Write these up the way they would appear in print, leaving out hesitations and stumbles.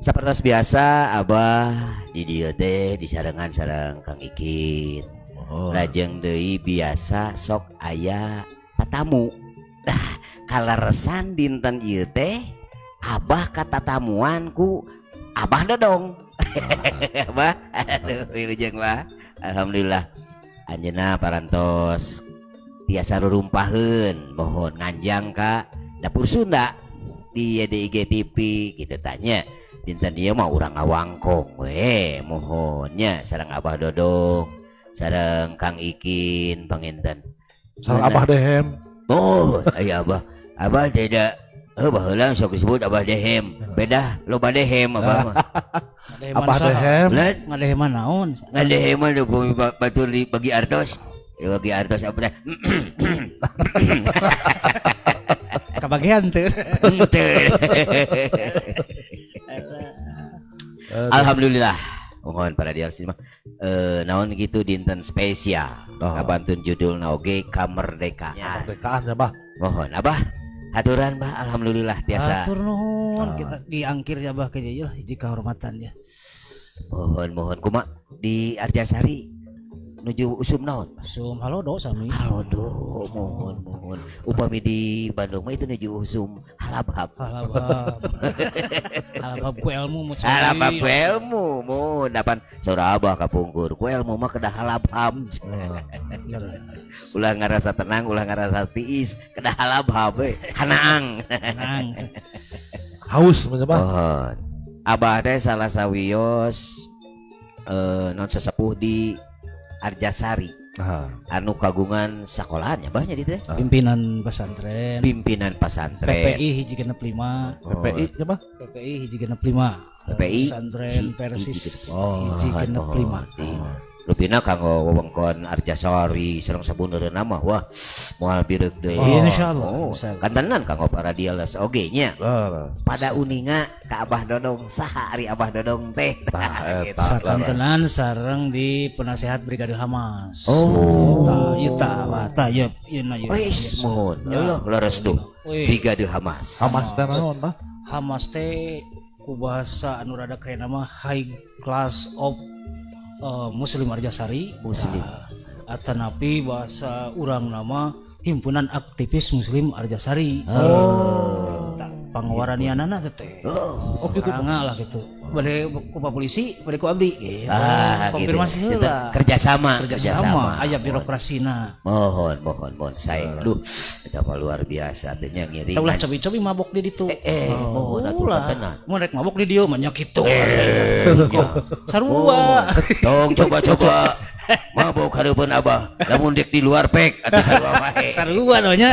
Sapertos biasa, Abah di dieu teh disarengan sareng Kang Ikin. Oh. Lajeng deui biasa sok aya tatamu. Nah, kaleresan dinten ieu teh Abah katatamuan ku Abah Dodong. Abah, aduh, wilujeng, Bah. Alhamdulillah. Anjeunna parantos tiasa rurumpaheun, mohon nganjang ka Dapur Sunda di YDIG TV gitu tanya. Dinten ieu mah urang ngawangkong we, mohonnya sareng Abah Dodong, sareng Kang Ikin panginten. Sareng Abah Dehem. Oh, aya Abah. Abah tidak. Oh, baheula sok disebut Abah Dehem. Beda loba dehem Abah mah. Abah Dehem. Lan Ngadeheman naon? Ngadehem mah nu batur di bagi artos. Ya, bagi artos apa teh? Kabagian teu. Henteu. Alhamdulillah. Mohon para diar mah naon gitu dinten spesial. Oh. Ngabantun judulna oge kamerdekaan. Kemerdekaan ya, Bah. Mohon Abah, aturan, Bah, alhamdulillah tiasa. Atur nuhun. Ah. Kita diangkir ya, Bah, ke lah hiji kehormatan ya. Mohon, mohon, kumaha di Arjasari, nuju usum naon? Usum halodo sami. Halodo, mohon, mohon. Upami di Bandung mah itu nuju usum halabhab. Halabhab. Halabhab ku ilmu mu. Halabhab ku ilmu, mohon dapan saudara Abah kapungkur ku ilmu mah kedah halabhab. Ulah ngarasa tenang, ulah ngarasa tiis, kedah halabhab we. Hanaang. Tenang. Haus sebenarnya, Bah. Mohon. Abah teh salah sawios non sesepuh di Arjasari anu kagungan sekolahannya bahnya di teh. Ah. Pimpinan pesantren. Pimpinan pesantren. PPI 165. Oh. PPI nya, Bah. PPI 165. PPI Pesantren Persis Oh. 165. Oh. Rupina kanggo wewengkon Arjasari sareng sabuneurna mah, wah, moal bireuk deui. Oh. Insyaallah, Oh, insyaallah. kantenan kanggo para diales oge nya. Lah, Pada uninga ka Abah Dodong, saha ari Abah Dodong teh? Tah, Gitu. eta. Sakantenan sareng di penasehat Brigade Hamas. Oh. Tah, ieu tah, wah, tah, ieu ieu na ieu. Wis, mohon. Allah, leres tuh. Wih. Brigade Hamas. Hamas teh naon, Bah? Hamas teh ku bahasa anu rada keren nama High Class of Muslim Arjasari. Muslim. Nah, atanapi bahasa urang nama Himpunan Aktivis Muslim Arjasari. Oh. Tah, pangawaranianana teh teh. Oh. Oh, gitu. Ranga lah gitu. Bade ku Pak polisi, bade ku abdi gitu. Ah, gitu. Konfirmasi Kita heula. kerjasama, Kerjasama, aya birokrasina. Mohon, mohon, mohon. Saya, duh, eta mah luar biasa teh nya ngiring. Tah, ulah cobi-cobi mabok di ditu. Eh, mohon atuh. Ulah. Tenang. Mun rek mabok di dieu mah nya kitu. Ya. Sarua. Tong coba-coba mabok hareupeun Abah. Lamun dek di luar pek atuh sarua wae. Sarua no nya.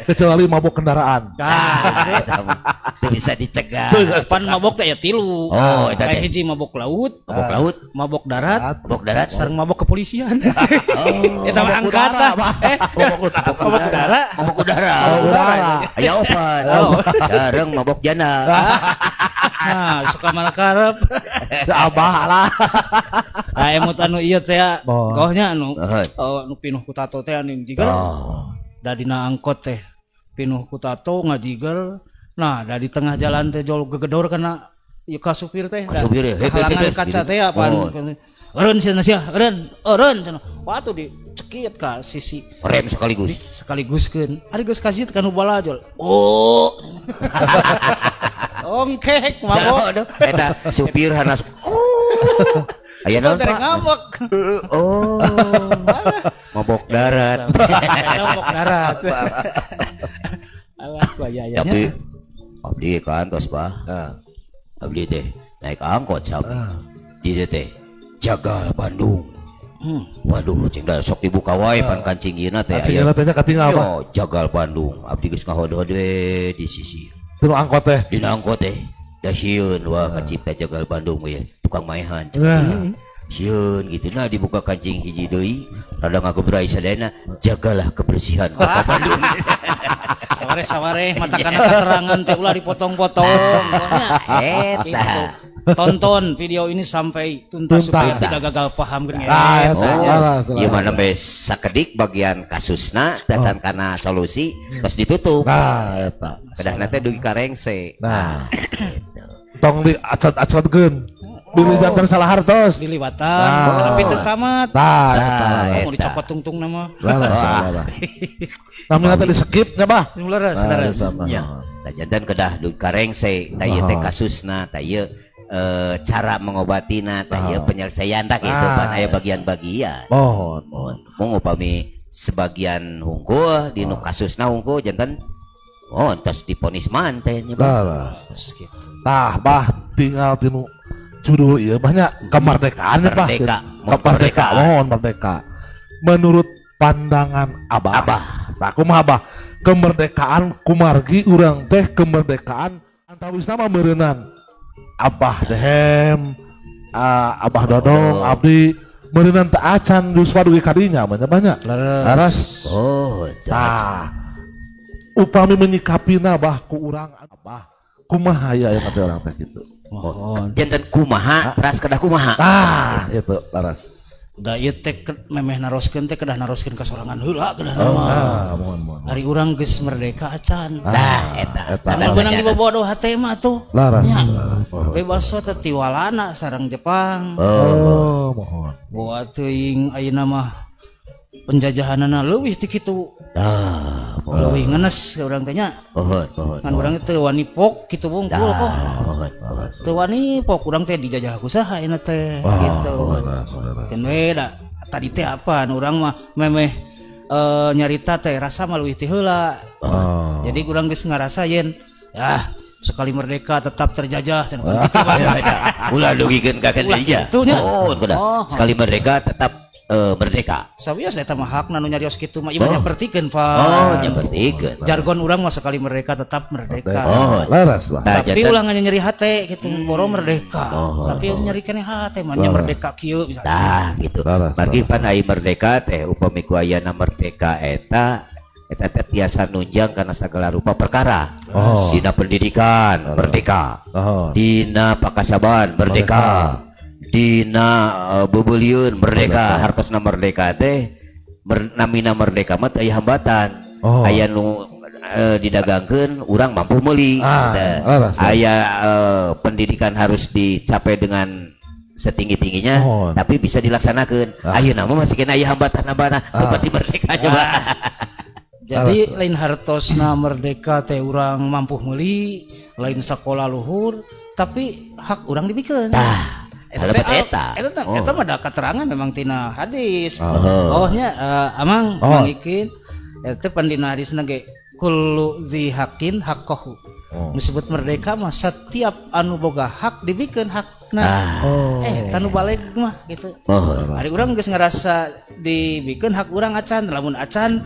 Kecuali mabok kendaraan. Ah, eta mah teu bisa dicegah. Pan mabok teh aya tilu. Oh, eta Aya teh. hiji mabok laut, Mabok laut, mabok darat, mabok darat. sareng mabok kepolisian. Oh. Eta mah Mabok angkatan. udara, Bah. Eh, Mabok udara. mabok udara. Mabok udara. Mabok udara. Aya opat. Oh. Sareng mabok jana. Nah, suka mana karep. Ya, Abah lah. Ah, emut anu ieu teh ya. Oh. Gohnya anu Mohon. oh, anu pinuh ku tato teh anu jiger. Oh. Da dina angkot teh pinuh ku tato ngajiger. Nah, da di tengah jalan teh jol gegedor kana ieu ka supir teh. Ka supir ya, hep, hep, Halangan hep, kaca gitu. teh apaan. Oh. Eureun cenah sia, eureun, eureun cenah. Wah, tuh dicekit ka sisi. Rem sekaligus. Sekaliguskeun. Ari geus kasih ka nu balajol. Oh. Ongkek mabok. Aduh, eta supir hanas. Oh. Aya naon, Dari Pak? ngamuk. Oh. Mabok darat. Mabok darat. Alah, bahaya. Tapi abdi kantos, Pak. Nah. Abdi teh naik angkot sami. Di dieu teh jagal Bandung. Waduh, cing da sok dibuka wae pan kancing ieu teh. Kancing teh nya katinggal, Pak. Yo, jagal Bandung. Abdi geus ngahodod we di sisi. Tinu angkot teh. Dina angkot teh. Da sieun, wah, kacipta jagal Bandung we tukang maehan. Nah. Sieun gitu, nah dibuka kancing hiji deui rada ngagebrai sadayana, jagalah kebersihan Kota Bandung. Saware saware mata kana keterangan teh ulah dipotong-potong. Pokoknya Eta. gitu. Tonton video ini sampai tuntas Tuntas. supaya tidak gagal paham geuning. Ah, eta. Oh, Salah, salah. ieu mah nembe sakedik bagian kasusna tacan kana solusi, terus ditutup. Nah, eta. Kedahna teh dugi ka rengse. Nah. Gitu. Tong di acot-acotkeun. Bilih janten salah hartos. Diliwatan, Ah. tapi teu tamat. Tah, Tah, eta. Mau eta. dicopot tungtung nama. Lah, lah, lah, lah. Namina teh di skip nya, Bah. Leres, Nah, leres. eta mah. Nya. Tah janten kedah dugi karengse, tah ieu teh kasusna, tah ieu cara mengobatina, tah ieu penyelesaian, tah kitu pan aya bagian-bagian. Mohon. Mohon. Mung upami sebagian hungkul di nu kasusna hungkul janten oh entos diponis manten nya, Bah. Lah, lah. Gitu. Tah, Bah, tinggal tinu judul ieu banyak kemerdekaan ya, Bah. Merdeka. Kemerdekaan, mohon merdeka. Menurut pandangan Abah. Abah. Tah, kumaha, Abah? Kemerdekaan kumargi urang teh kemerdekaan antawisna mah meureunnan Abah Dehem, Abah Dodong, Oh. abdi meureunnan teu acan yuswa dugi kadinya banyak banyak. Leres. Leres. Oh, Tah. Upami menyikapina, Bah, ku urang Abah, kumaha ya yang kata orang teh gitu. Mohon. Janten kumaha, teras kedah kumaha. Tah, itu leres. Da ieu teh memeh naroskeun teh kedah naroskeun ka sorangan heula kedah nama. Ah, mohon mohon. Ari urang geus merdeka acan. Tah, eta. Eta. Lamun beunang dibobodo hate mah tuh. Laras. Nya. Bebas teh tiwalana sareng Jepang. Oh, mohon. Boa teuing ayeuna mah penjajahanana leuwih ti kitu. Ah, mohon. Leuwih ngenes ka urang teh nya. Mohon, mohon. Ngan urang teu wani pok kitu bungkul kok. Mohon, mohon. Teu wani pok urang teh dijajah ku saha ayeuna teh gitu. Leres, leres. Keun we da tadi teh apa urang mah memeh nyarita teh rasa mah leuwih ti heula. Oh. Jadi urang geus ngarasa yen ah sekali merdeka tetap terjajah cenah gitu Pak. Ulah dugikeun ka Ulah dinya. kitu nya. Oh, kedah. Oh. Sekali merdeka tetap merdeka. Sawios eta mah hakna nu nyarios kitu mah ieu mah nyapertikeun Pak. Oh, nyapertikeun. Jargon urang mah sekali merdeka tetap merdeka. Oh. Leres, Bah. Nah, Tapi janten- ulah nyeri hate gitu boro merdeka. Oh. Tapi nyeri keneh hate mah nya merdeka kieu bisa. Tah gitu. Laras, Margi pan ai merdeka teh upami ku ayana merdeka eta eta teh tiasa nunjang kana sagala rupa perkara. Oh. Dina pendidikan merdeka. Oh. Dina pakasaban merdeka. Dina bebelieun merdeka. Hartosna merdeka teh namina merdeka mah teu aya hambatan. Oh. Aya nu didagangkeun urang mampu meuli. Ah, Tah. laras, laras. Aya pendidikan harus dicapai dengan setinggi-tingginya Oh. tapi bisa dilaksanakan. Ayeuna mah masih kena aya hambatan-hambatan seperti merdekanya, Pak. Jadi lain hartosna merdeka teh urang mampu meuli, lain sakola luhur, tapi hak urang dibikeun. Tah, Eta kalau teh, eta. eta teh Oh. eta mah da keterangan memang tina hadis. Oh. Oh nya amang Oh. Mang Ikin eta teh pan dina hadisna ge kullu dzi haqqin haqqahu. Oh. Disebut merdeka mah setiap anu boga hak dibikeun hakna. Oh. Eh, tanu balik mah gitu. Oh. Ari urang geus ngerasa dibikeun hak urang acan, lamun acan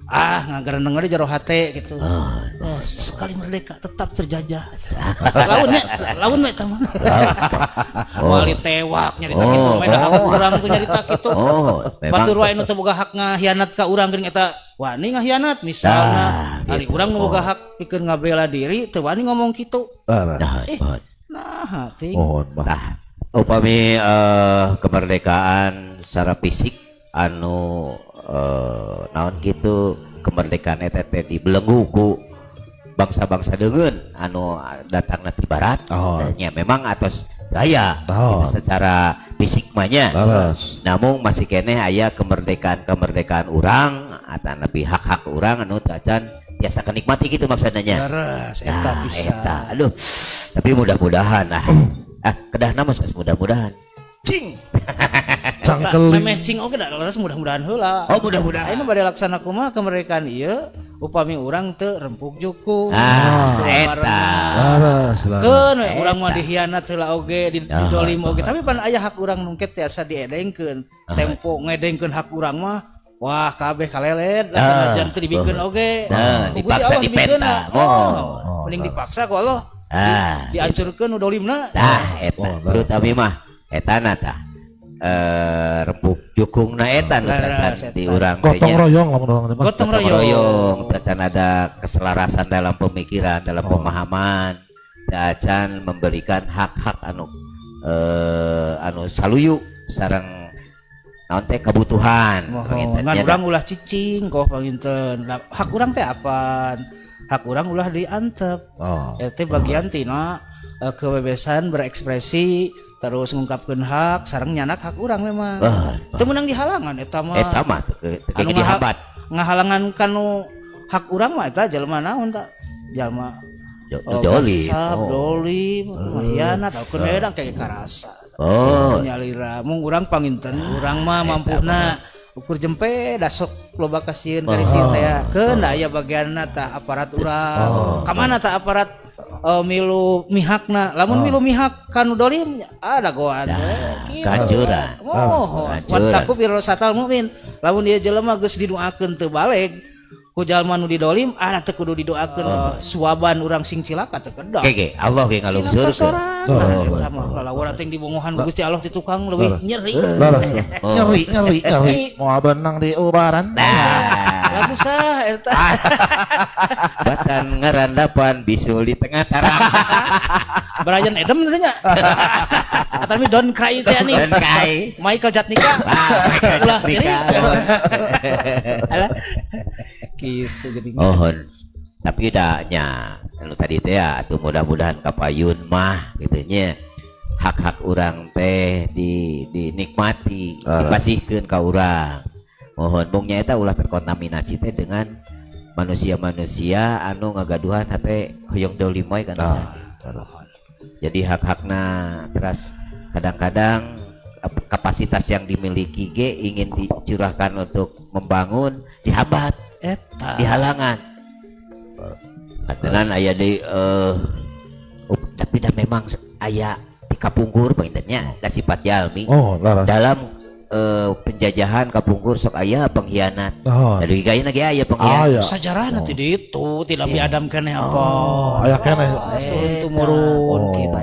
ah ngagereneng di jero hate gitu. Oh, sekali merdeka tetap terjajah. Laun nya, laun we eta mah. Wali tewak nyarita Oh. kitu mah da hak urang tuh nyarita kitu. Oh, memang. Batur wae nu teu boga hak ngahianat ka urang geuning eta wani ngahianat misalna. Ah, Ari gitu. urang nu boga hak pikeun ngabela diri teu wani ngomong kitu. Leres. Nah, mohon. Nah, ting. Mohon, Bah. Tah, upami kemerdekaan secara fisik anu naon gitu kemerdekaan eta teh dibelenggu ku bangsa-bangsa deungeun anu datang ti barat. Oh. Nya memang atos gaya Oh. gitu, secara fisik mah nya. Leres. Namun masih keneh aya kemerdekaan-kemerdekaan urang atau lebih hak-hak urang anu teu acan biasa kenikmati gitu maksudnya nya. Leres eta Nah, bisa. eta. Aduh. Tapi mudah-mudahan ah. Ah, kedahna mah sanes mudah-mudahan. Cing. Cangkeling. Memeh cing oge da leres mudah-mudahan heula. Oh, mudah-mudahan. Ayeuna bade laksana kumaha kemerdekaan ieu upami urang teu rempuk jukung. Ah, Teu eta. barengan. Leres, leres. Keun we urang mah dihianat heula oge, Ah. didolim oge, tapi pan aya hak urang nu engke tiasa diedengkeun. Tempo ngedengkeun hak urang mah wah kabeh kalelet lah Ah, sanajan teu dibikeun oge. Nah, Ku Gusti dipaksa Allah dibikeunna. dipenta. Oh, Oh. mending dipaksa ku Allah. Ah. Dihancurkeun nu dolimna. Tah, eta. Oh, Menurut abi mah etana tah. Rempuk jukungna eta nu Leres, tacan eta. di urang teh Gotong nya. royong lamun urang teh mah. Gotong Gotong royong. royong, tacan ada keselarasan dalam pemikiran, dalam pemahaman, tacan memberikan hak-hak anu anu saluyu sareng naon teh kebutuhan. Mohon, Panginten ngan nya. urang ulah cicing kok panginten. Lah, hak urang teh apaan? Hak urang ulah diantep. Oh. Eta teh bagian tina Kebebasan berekspresi, terus ngungkapkeun hak sareng nyandak hak urang memang. Teu meunang dihalangan eta mah. Eta mah teu Anu dihambat. Ngahalangan kanu hak urang mah eta jelema naon tak? Jalma Dolim. kasab, dolim, hianat, keun we da kayak karasa. Nyalira mung urang panginten urang mah mampuna ukur jempe da sok loba kasieun karisi teh keun da aya bagianna tah aparat urang. Ka mana tah aparat milu mihakna? Lamun milu mihak kanu dolim ada goan we kitu. Kancuran. Oh, Kancuran. wattaqu firasatal mukmin. Lamun ieu jelema geus didoakeun teu baleg ku jalma nu didolim, ah, teu kudu didoakeun suaban urang sing cilaka teu kedah. Oke, Allah ge ngalungsurkeun. Cilaka sorangan. Eta mah lalawara teh dibongohan ku Gusti Allah di tukang leuwih nyeri. Laras. Nyeri, nyeri, nyeri. Moal benang di ubaran. Nah, Lagu sah eta? Batan ngarandapan bisul di tengah tarang. Bryan Adams teh nya. Atau Don't Cry teh nih. Dan kai. Michael Jatnika. Ah, Ulah Jatnika. ceri. Alah. Gitu geuning. Oh, tapi dah nya anu tadi teh ya atuh mudah-mudahan kapayun mah gitu nya hak-hak urang teh di dinikmati, dipasihkeun ka urang. Mohon mung nya eta ulah terkontaminasi teh dengan manusia-manusia anu ngagaduhan hate hoyong dolim wae kan. Jadi hak-hakna teras kadang-kadang kapasitas yang dimiliki ge ingin dicurahkan untuk membangun dihambat, Eta. dihalangan. Katakan aya di tapi dah memang aya di kapungkur panginten nya da sifat jalmi Oh, laras. dalam penjajahan kapungkur sok aya pengkhianat. Jadi kayaknya ge aya pengkhianat. Aya. Sajarah nanti di itu tidak Nabi Adam keneh apa. Aya keneh. Turun tumurun gitu.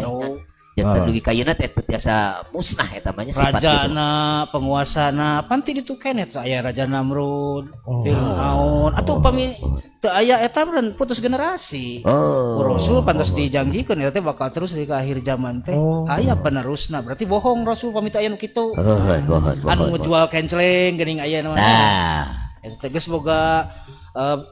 Janten dugi kayeuna teh teu tiasa musnah eta mah nya sifat gitu. Rajana, penguasana, pan ti ditu keneh teh aya Raja Namrud, Fir'aun, atau upami teu aya eta mah putus generasi. Ku Rasul pantas dijanjikeun eta teh bakal terus di akhir zaman teh aya penerusna. Berarti bohong Rasul pami teu aya nu kitu. Bohong, bohong, Anu bohong. ngejual kenceleng geuning aya namanya. Nah, Eta teh geus boga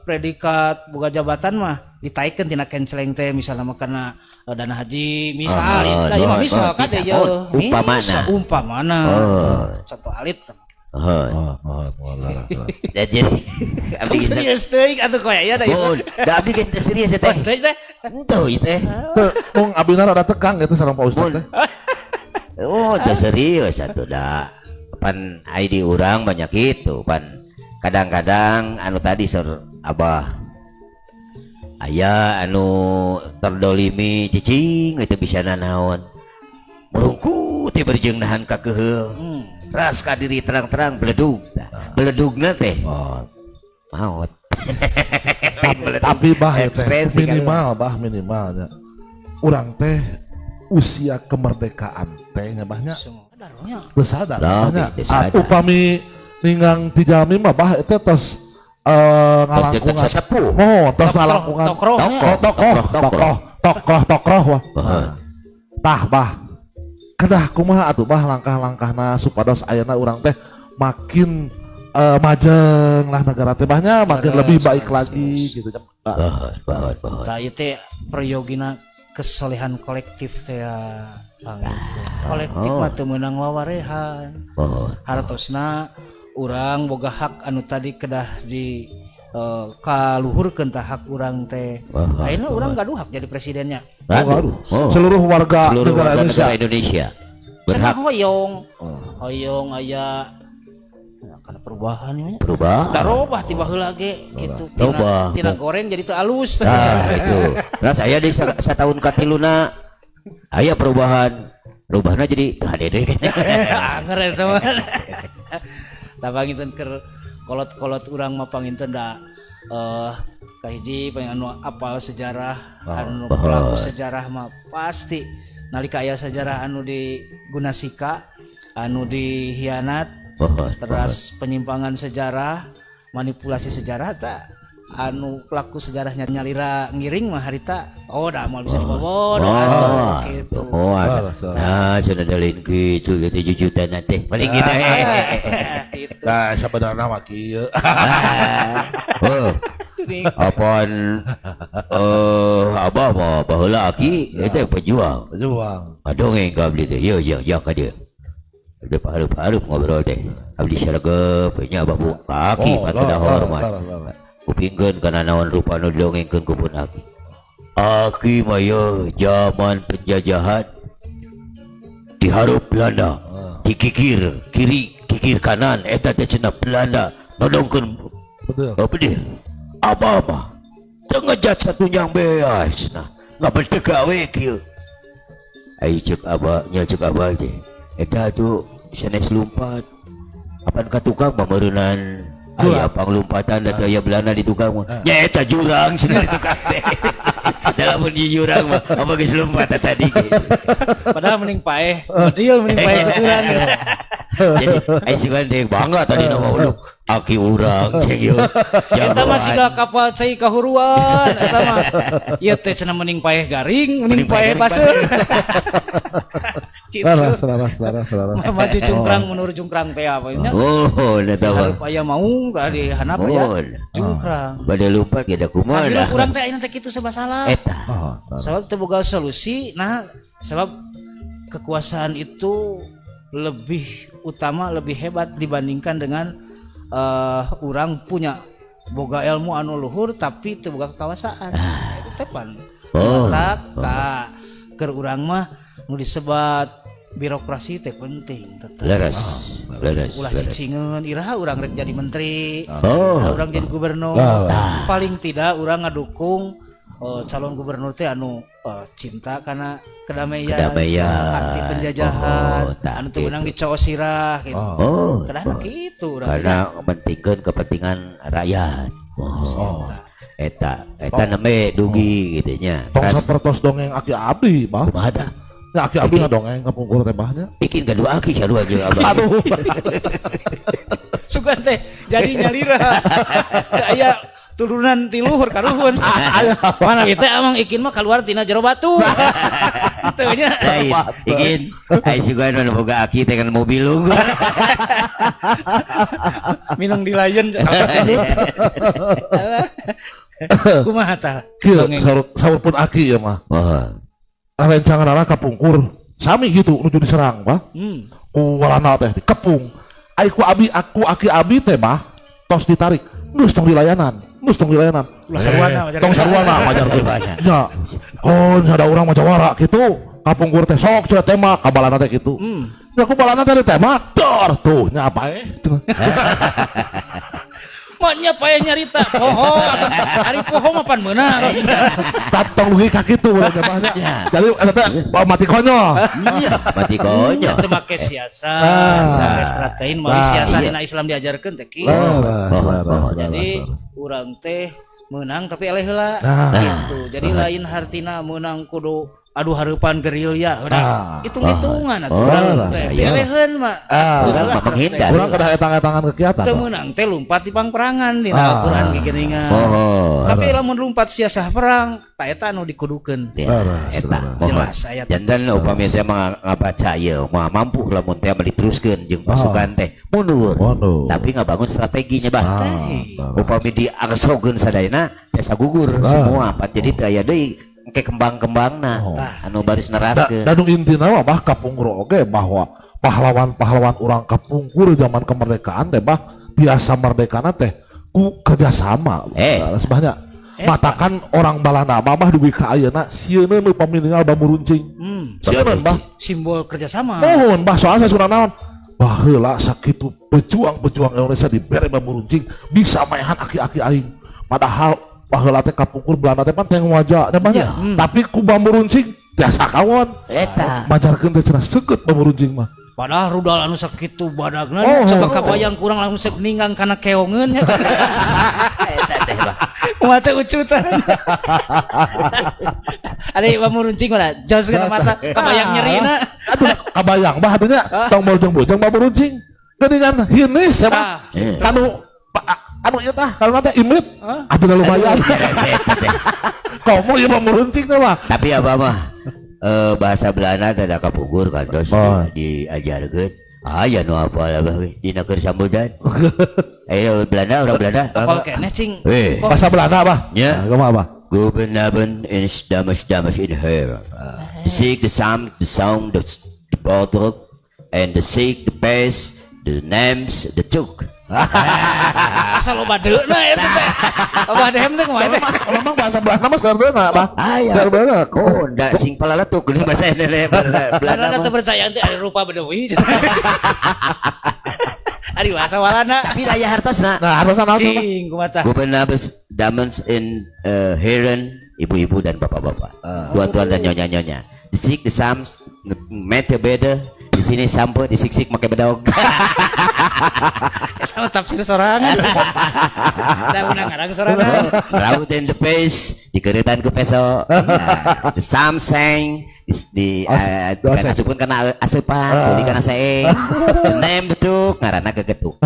predikat, boga jabatan mah ditaikeun tina kenceleng teh, misalnya mah kana dana haji misal, nah, ieu mah misal kan bisa. ieu. Oh, umpamana. Misal, umpamana. Contoh alit. Oh, laras. Ya, jadi abdi Kamu serius teuing atuh koe ya da ieu. Bon, da abdi ge teu serius teh. Oh, teh teh. Henteu ieu teh. Teu, mung abina rada tekang gitu sareng Pak Ustad Mun. teh. Oh, teu serius atuh da. Pan ID urang banyak itu, pan kadang-kadang anu tadi sur Abah aya anu terdolimi cicing itu bisa nanaon merungku teh berjeng nahan kakeheul ras ka diri terang-terang beledug. Tah, beledugna teh maot. Tapi bah ya teh Ekspresi minimal bah minimalnya urang teh usia kemerdekaan teh nya bahnya Sadarnya. teu sadar Lah, bahnya. teu sadar. Ah, upami ninggang ti jalmi mah bah itu tos ngalangkungan Sesepuh. oh tos Tokoh- ngalangkungan tokohnya. tokoh tokoh tokoh tokoh tokoh wah. Heeh. Tah bah kedah kumaha atuh bah langkah-langkahna supados ayeuna urang teh makin majeng lah negara teh bahnya makin Leres, lebih baik leres, lagi leres. gitu. Nah, Bahon, bahon, bahon. Tah ieu teh prayogina kesolehan kolektif teh ya panginten. Kolektif mah teu meunang wawarehan. Bahon. Hartosna urang boga hak anu tadi kedah di kaluhurkeun tah hak urang teh. Ayeuna urang gaduh hak jadi presidennya. Aduh. Oh. Seluruh warga Seluruh negara warga Indonesia. negara Indonesia berhak. Cenah hoyong. Hoyong aya nah, karena perubahan ya. Berubah. Da robah tiba heula ge gitu. Robah. Tina, tina goreng jadi teu alus. Nah, itu. Terus saya di satahun katiluna aya perubahan. Rubahna jadi teu hade deui. Anger eta mah. Tah panginten keur kolot-kolot urang mah panginten da kahiji pengen anu apal sejarah, anu pelaku sejarah mah pasti nalika aya sejarah anu digunasika, anu dihianat, terus penyimpangan sejarah, manipulasi sejarah tak anu pelaku sejarahnya nyalira ngiring mah harita oh dah moal bisa dibawa Oh, gitu. oh, ada. Salah, salah. Nah, sudah dalin gitu, gitu jujutan nanti. Paling gitu. Gitu. Nah, sebenarnya mah kieu. Oh, apaan? Eh, Abah mah baheula aki eta pejuang. Pejuang. Ngadongeng ka abdi teh. Yeuh jeung jeung ka dieu. Abdi pahareup-hareup ngobrol teh. Abdi saregep nya abah bu ka aki Oh, mah teu hormat. lah. Kupingkeun kana naon rupa nu didongengkeun ku pun aki. Aki mah yeuh zaman penjajahan dihareup Belanda. Dikikir kiri, kikir kanan eta teh cenah Belanda nodongkeun. Betul. Apa dia? Abah mah teu ngejat satu yang beas nah ngabedeg we kieu. Ai ceuk abah nya, ceuk abah teh eta tuh sanes lumpat. Apan ka tukang mah meureunan aya panglumpatan da teu aya Belanda di tukang mah. Nya eta jurang cenah di tukang teh. Dalam di jurang mah apa geus lumpat tadi gitu. Padahal mending paeh, bedil mending paeh betulan. Jadi ai sugan teh bangga tadi nama uluk aki urang ceng ieu. Eta mah siga kapal cai kahuruan eta mah. Ieu teh cenah mending paeh garing, mending Mending paeh paeh garing baseuh. Gitu. Laras, laras, laras, laras. Maju jungkrang mundur jungkrang teh apa nya? Oh, eta mah. Hareup aya maung tadi handap aya Oh. jungkrang. Bade lumpat ge da kumaha Hasil dah. urang teh ayeuna teh kitu serba salah. Eta. Oh, laras. Sebab teu boga solusi, nah sebab kekuasaan itu lebih utama, lebih hebat dibandingkan dengan orang punya boga ilmu anu luhur tapi teu boga kekuasaan. Nah, itu teh pan. Oh. Tak ka keur urang mah nu disebat birokrasi teh penting tetep. Leres. Leres. Ulah Leres. cicingeun, iraha urang rek jadi menteri, Oh. iraha urang jadi gubernur. Lah. Paling tidak urang ngadukung calon gubernur teh anu cinta karena kedamaian, Kedamaian. anti penjajahan, Oh, tah, anu teu meunang gitu. dicowok sirah gitu. Oh. Kadang gitu urang. Karena mementingkan kepentingan rakyat. Oh. Eta, eta nembe dugi gitu nya. Tong Teras sapertos dongeng aki abdi, bah. kumaha tah? Ya aki abdi ngadongeng kapungkur teh bahnya. Ikin kedua aki sarua jeung abah. Aduh. Sugan teh jadi nyalira. Teu aya turunan ti luhur karuhun. Mana kieu teh amang ikin mah keluar tina jero batu. Teu nya. Lain, ikin ai sugan anu boga aki teh kan mobil unggul. Minang di lain. Kumaha tah? Kieu Dongeng. saur saur pun aki ya mah. Oh. Rencangan kapungkur sami gitu nuju diserang, bah. Ku Walanda teh dikepung. Ai ku abi aku aki abi teh mah tos ditarik. Geus tong dilayanan, geus tong dilayanan. Ulah sarwana, Eh, tong sarwana majar teh. Sarwana. Ya. Oh, ada urang mah jawara gitu. Kapungkur teh sok cenah tembak ka balana teh gitu. Ya ku balana teh ditembak, dor tuh nya apa eh. Maknya paeh nyarita poho. Ari poho mah pan meunang. Tong dugi ka kitu urang teh mah nya. Ya. Jadi eta teh oh, mati konyol. Iya, mati konyol. Teu make siasat, make strategi, mawi siasat dina Islam diajarkeun teh kieu. Laras, Oh, laras, oh. laras, Jadi laras. urang teh menang tapi eleh heula Nah. gitu. Jadi lain hartina menang kudu adu hareupan gerilya udah Ah. hitung-hitungan atuh Oh, urang teh. iya. Eleheun mah. Ah. Urang mah menghindar. Urang kedah etang-etangan kegiatan. Teu meunang teh lumpat di pangperangan dina Ah. Al-Qur'an geuningan. Oh. Tapi lamun lumpat siasah perang, tah eta anu dikudukeun. Ya, Laras, eta laras. mohon. Jelas ayat. Janten upami teh mah ngabaca ieu mah mampu lamun teh mah diteruskeun jeung pasukan teh mundur. Mundur. Tapi ngabangun strateginya bah. Ah, Teh. laras. Upami diangsrogeun sadayana biasa gugur semua pan jadi teu aya deui engke kembang-kembangna Oh. anu baris Da, neraskeun. dan nu intina mah bah kapungkur oge bahwa pahlawan-pahlawan urang kapungkur zaman kemerdekaan teh bah biasa merdekana teh ku kerjasama. Eh. Sebahnya Eh. matakan orang Balanda mah bah dugi ka ayeuna sieun nu pami ningal bambu runcing. Sieun bah. Simbol kerjasama. Mohon bah soalnya saya naon. Baheula sakitu pejuang-pejuang Indonesia dibere bambu runcing bisa maehan aki-aki aing. Padahal baheula teh kapungkur Belanda teh pan teh wajah teh banyak. Tapi ku bambu runcing tiasa kawon. Eta. Majarkeun teh cenah seukeut bambu runcing mah. Padahal rudal anu sakitu badagna Oh. coba kabayang kurang langsung sek ninggang kana keongeun nya. Eta teh bah. Kumaha teh ucutan. Ada bambu runcing mah jos kana mata kabayang nyerina. Aduh kabayang bah atunya tong bojong-bojong bambu runcing. Geuningan hinis ya mah. Ah. Eh. Kanu anu ieu tah kalau teh imrit. Atuh da lumayan. Eta teh. Komo ieu bambu runcing teh mah. Tapi abah mah bahasa Belanda teh da kapungkur kantos Oh. diajarkeun. Ah ya nu apal abah ge dina keur sambutan. Ayo Belanda orang Belanda. Apal keneh cing. Eh. Kok Bahasa Belanda bah. Ya. Nah, kumaha bah? Guten Abend, in dames, dames in here. The sick, the sound, the sound, the bottle, and the sick, the bass, the names, the took. Asal loba deuna eta teh. Loba dehem teh kumaha teh? Memang bahasa Belanda mah sekarang Bah. Aya. Sekarang. Oh, ndak sing palaletuk ini bahasa Indonesia Belanda Karena mah. teu percaya teh ada rupa bedewi. Ari bahasa Walanda. Tapi aya hartosna. Nah, harusnya naon tuh, Bah? Cing kumaha tah? Guten Abend, dames in Herren, ibu-ibu dan bapak-bapak, tuan-tuan dan nyonya-nyonya. The sick, the sams, mete beda. Di sini sampo disik-sik make bedog. Eta mah tafsir sorangan. Da unang ngarang sorangan. Raut in the face, dikeretan ku peso. Nah, the samseng di As- kan asupun kana asupan, tuli kana seeng. The name betuk, ngaranna gegetuk.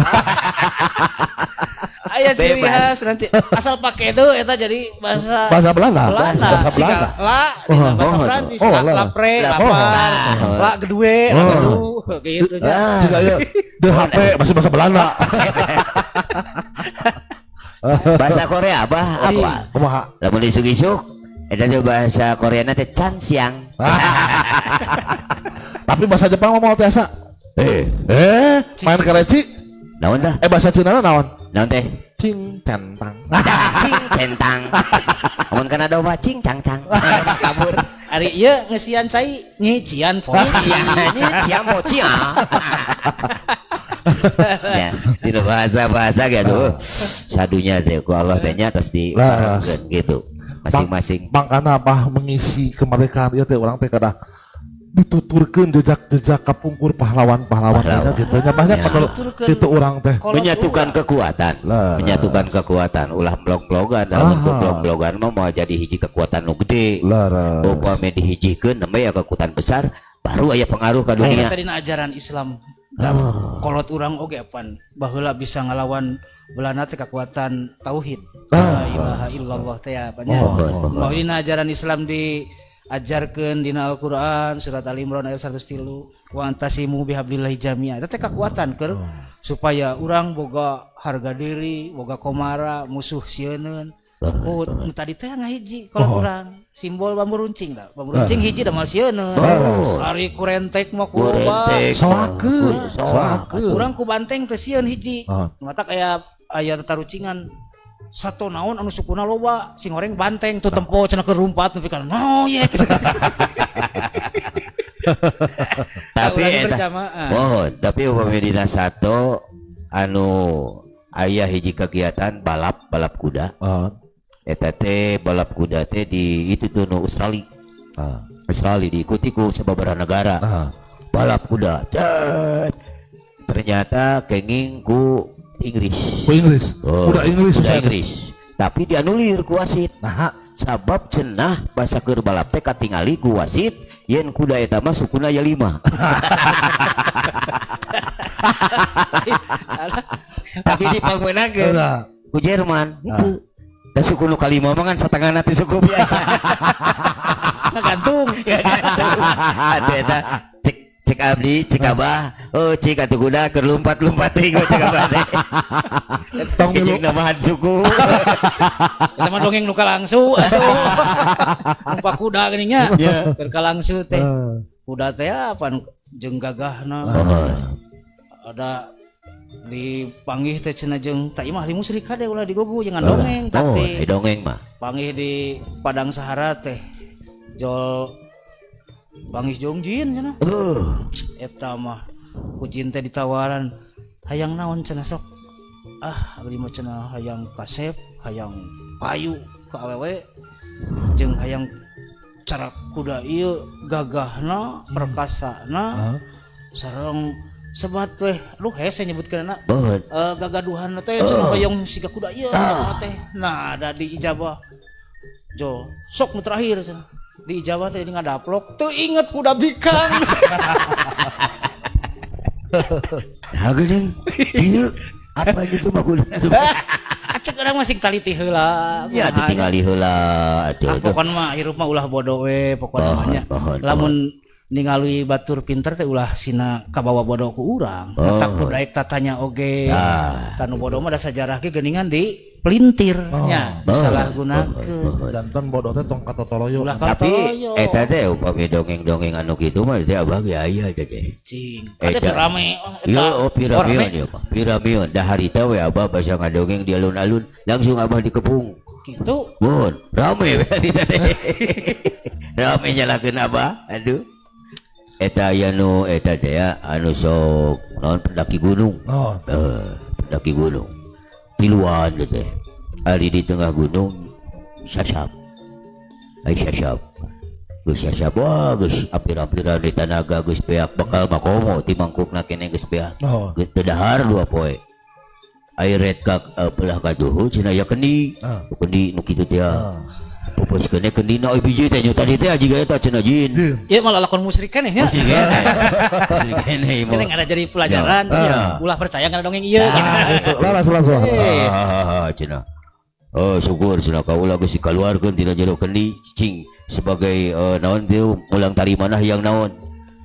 Aya ciri Bebas. khas nanti asal pake deui eta jadi bahasa Bahasa Belanda. Belanda. Bahasa Siga Belanda. la dina bahasa Oh, Prancis, oh, la, la. lapre, La- lapar, Oh. la gedue, la Oh. gedu, gitu nya. Ah. Jika ya di HP masih bahasa Belanda. Bahasa Korea apa? Apa? Kumaha? Lamun isuk-isuk eta teh bahasa Korea teh chan siang. Tapi bahasa Jepang mah mau biasa. Eh, Eh, main kereci. naon tah? Eh, bahasa Cina naon? Naon teh? Cing centang. Cing centang. Amun kana domba cing cang cang. Kabur. Ari ieu ngeusian cai nyician fo. Cian, ini ciam mo cia. Ya, tidak bahasa-bahasa gitu. Sadunya teh ku Allah teh nya terus di Lah. gitu. Masing-masing. Mangkana apa mengisi kemerdekaan ieu teh urang teh kada dituturkeun jejak-jejak kapungkur pahlawan-pahlawan Pahlawan. gitu nya banyak Ya. kalau Tuturkeun. situ urang teh. Kolot Menyatukan urang. kekuatan, Lah. menyatukan kekuatan, ulah blog-blogan, dalam Aha. blog-blogan mah mau jadi hiji kekuatan nu gede. Lah. Upami dihijikeun namanya ya kekuatan besar, baru aya pengaruh ke dunia. Tadi ajaran Islam. Oh. Kolot urang oge pan baheula bisa ngalawan Belanda teh kekuatan tauhid. Ah. La ilaha illallah teh ya nya. Oh, oh, oh. Mau dina ajaran Islam diajarkeun dina Al-Qur'an surat Al Imran ayat 103 wa'tasimu bihablillahi jami'a. Eta teh kekuatan keur supaya urang boga harga diri, boga komara, musuh sieuneun. Oh, nu tadi teh ngahiji kolot urang simbol bambu runcing dah. Bambu runcing hiji da moal sieuneun. Oh. Ari ku rentek mah ku loba. Kurentek. Soakeun, soakeun. Urang ku banteng teh sieun hiji. Ah. Matak aya aya tatarucingan sato naon anu sukuna loba sing goreng banteng tuh tempo cenah keur rumpat nepi ka no ye. Tapi Urang eta berjamaah. mohon, tapi upami dina sato anu aya hiji kegiatan balap balap kuda. Ah. Eta teh balap kuda teh di itu tuh nu Australia. Ah. Australia diikuti ku sababaraha negara. Ah. Balap kuda. Cet. Ternyata kenging ku Inggris. Ku Inggris. Oh, Kuda Inggris. Kuda Ustaz. Inggris. Tapi dianulir ku wasit. Nah, Sabab cenah basa keur balap teh katingali ku wasit yen kuda eta mah sukuna aya 5. Tapi dipangmeunangkeun Nah. ku Jerman. Henteu. Da suku nu kalima mah kan satengahna teh suku biasa. Ngagantung. Atuh eta cek cek abdi cek abah, oh cik atuh kuda keur lumpat-lumpat teh cek abah teh. Tong milu Jeung nambahan suku. Eta mah dongeng nu kalangsu atuh. Numpak kuda geuning nya. Keur kalangsu teh. Kuda teh apa nu jeung gagahna. Ada dipanggih teh cenah jeung tah imah ahli musyrik kade ulah digogu jangan dongeng Oh, tapi di dongeng mah. panggih di Padang Sahara teh jol panggih jeung jin cenah. Eta mah ku jin teh ditawaran hayang naon cenah sok, ah abdi mah cenah hayang kasep, hayang payu ka awewe jeung hayang cara kuda ieu gagahna, perkasana, sareng sebat teh lu hese nyebutkeunna. Mohon. Gagaduhan teh cenah hayang siga kuda ieu teh. Nah, ada di ijabah jo sok nu terakhir cenah di ijabah teh ngadaplok teu inget kuda bikang. Nah, geuning. Ieu apa gitu mah kuda. Acek urang masih taliti heula. Ya ditinggali heula atuh. Ah, pokon mah hirup mah ulah bodoh we pokona mah nya. Mohon, Lamun ningali batur pinter teh ulah sina kabawa bodoh ku urang. Tetap kudaek tatanya oge. Ah, Tanu bodoh mah da sajarah ge geuningan di Dipelintir nya, disalahgunakeun. Janten bodoh teh tong katotoloyo. Ulah Tapi katoloyo. eta teh upami dongeng-dongeng anu kitu mah teh abah ge aya teh teh. Cing. Eta. Ada rame. Yo, oh, piramion ya mah. Piramion dah harita we abah basa ngadongeng di alun-alun langsung abah dikepung. Gitu. Bon, rame we harita teh. Rame nyalakeun abah. Aduh. Eta aya nu eta teh ya anu sok naon pendaki gunung. Oh. Pendaki gunung. Tiluan teh teh. Ari di tengah gunung sasap. Ai sasap. Geus sasap wah geus apir-apiran di tanaga geus beak bakal makomo ti mangkukna keneh geus beak. Oh. Geus teu dahar dua poe. Ai ret ka belah kaduhu cenah aya kendi. Ah. Kendi nu kitu teh. Pupus kene kendi na biji teh nyu tadi teh jiga eta cenah jin. Jin. Ieu malah lakon musyrik keneh nya. Musyrik keneh. Musyrik keneh ieu mah. Kene ada jadi pelajaran. Ya. Ulah percaya kana dongeng ieu. Gitu. Laras laras. Ah, cenah. Oh, syukur cenah kaula geus dikaluarkeun tina jero kendi cing sebagai naon teu mulang tarimanah yang naon.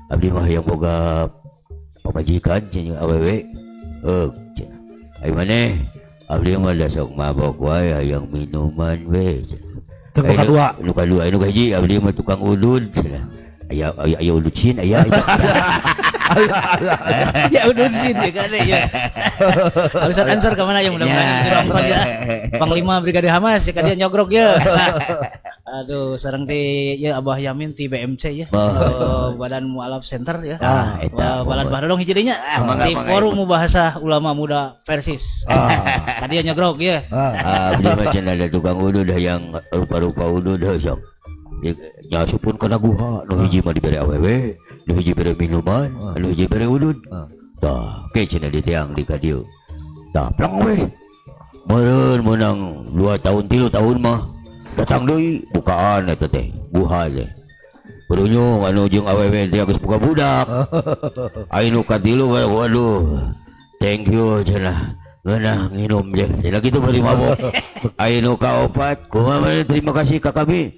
Abdi mah yang boga pamajikan cenah awewe. Cenah. Ai maneh abdi mah da sok mabok wae hayang minuman we. Cek nu kadua. Nu kadua, nu kahiji abdi mah tukang udud cenah. Aya aya aya udud cin aya. Ya udah sih ya kan ya. Ustaz Ansar kemana ya mudah-mudahan nonton ya. Panglima Brigade Hamas ya dia nyogrok ya. Aduh, sareng ti ya Abah Yamin ti BMC ya. Badan Mualaf Center ya. Ah, eta. Balan Barodong hiji deui nya. Mangga, Di mangga, Forum Bahasa Ulama Muda Persis. Tadi ya nyogrok ya. Ah, abdi mah cenah ada tukang udud hayang rupa-rupa udud sok. Nyasupun kana guha, nu hiji mah dibere awewe, nu hiji bere minuman, nu hiji bere udud. Tah, ke cenah di tiang di ka dieu. Tah, pleng we. Meureun meunang 2 tahun 3 tahun mah datang deui bukaan eta teh, guha teh. Berunyung anu jeung awewe teh geus boga budak. Ai nu katilu waduh. Thank you cenah. Ngeunah nginum je. Cenah kitu bari mabok. Ai nu kaopat kumaha terima kasih ka kami.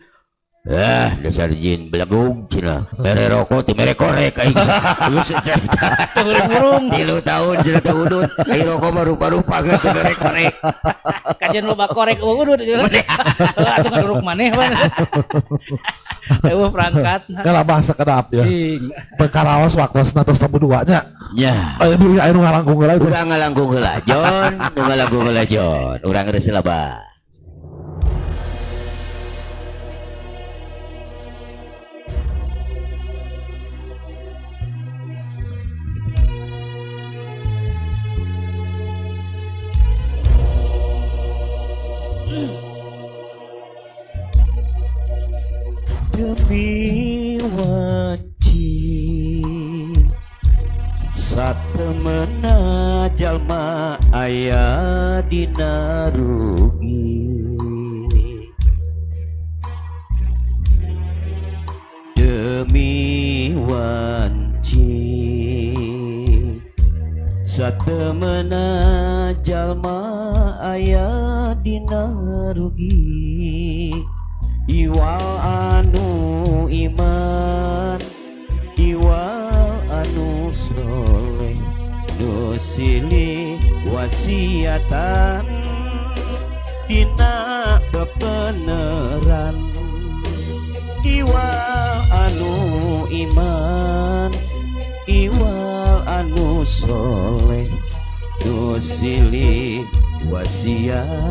Dasar jin belagug cenah. Mere rokok teu mere korek aing. Geus cerita. Burung-burung. 3 tahun cenah teu udud. Ai rokok mah rupa-rupa geus teu mere korek. Kajian loba korek eueuh udud cenah. Atuh ngaduruk maneh mah. Eueuh perangkat. Kalau bahasa kedap ya. Cing. Perkaraos waktosna tos tamu dua nya. Nya. Aya diri aya nu ngalangkung heula itu. Urang ngalangkung heula, Jon. Nu ngalangkung heula, Jon. Urang geus lah. Demi wanci satemena jalma aya dina rugi demi wanci satemena jalma aya dina rugi iwal anu iman iwal anu soleh nu silih wasiatan dina bebeneran iwal anu iman iwal anu soleh nu silih wasiatan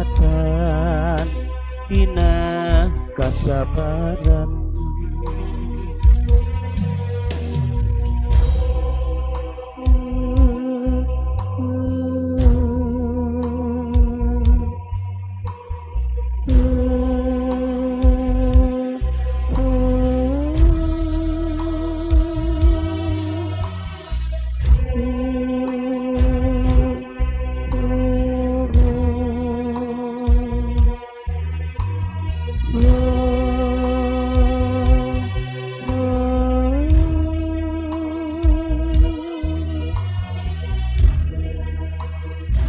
dina kasabaran.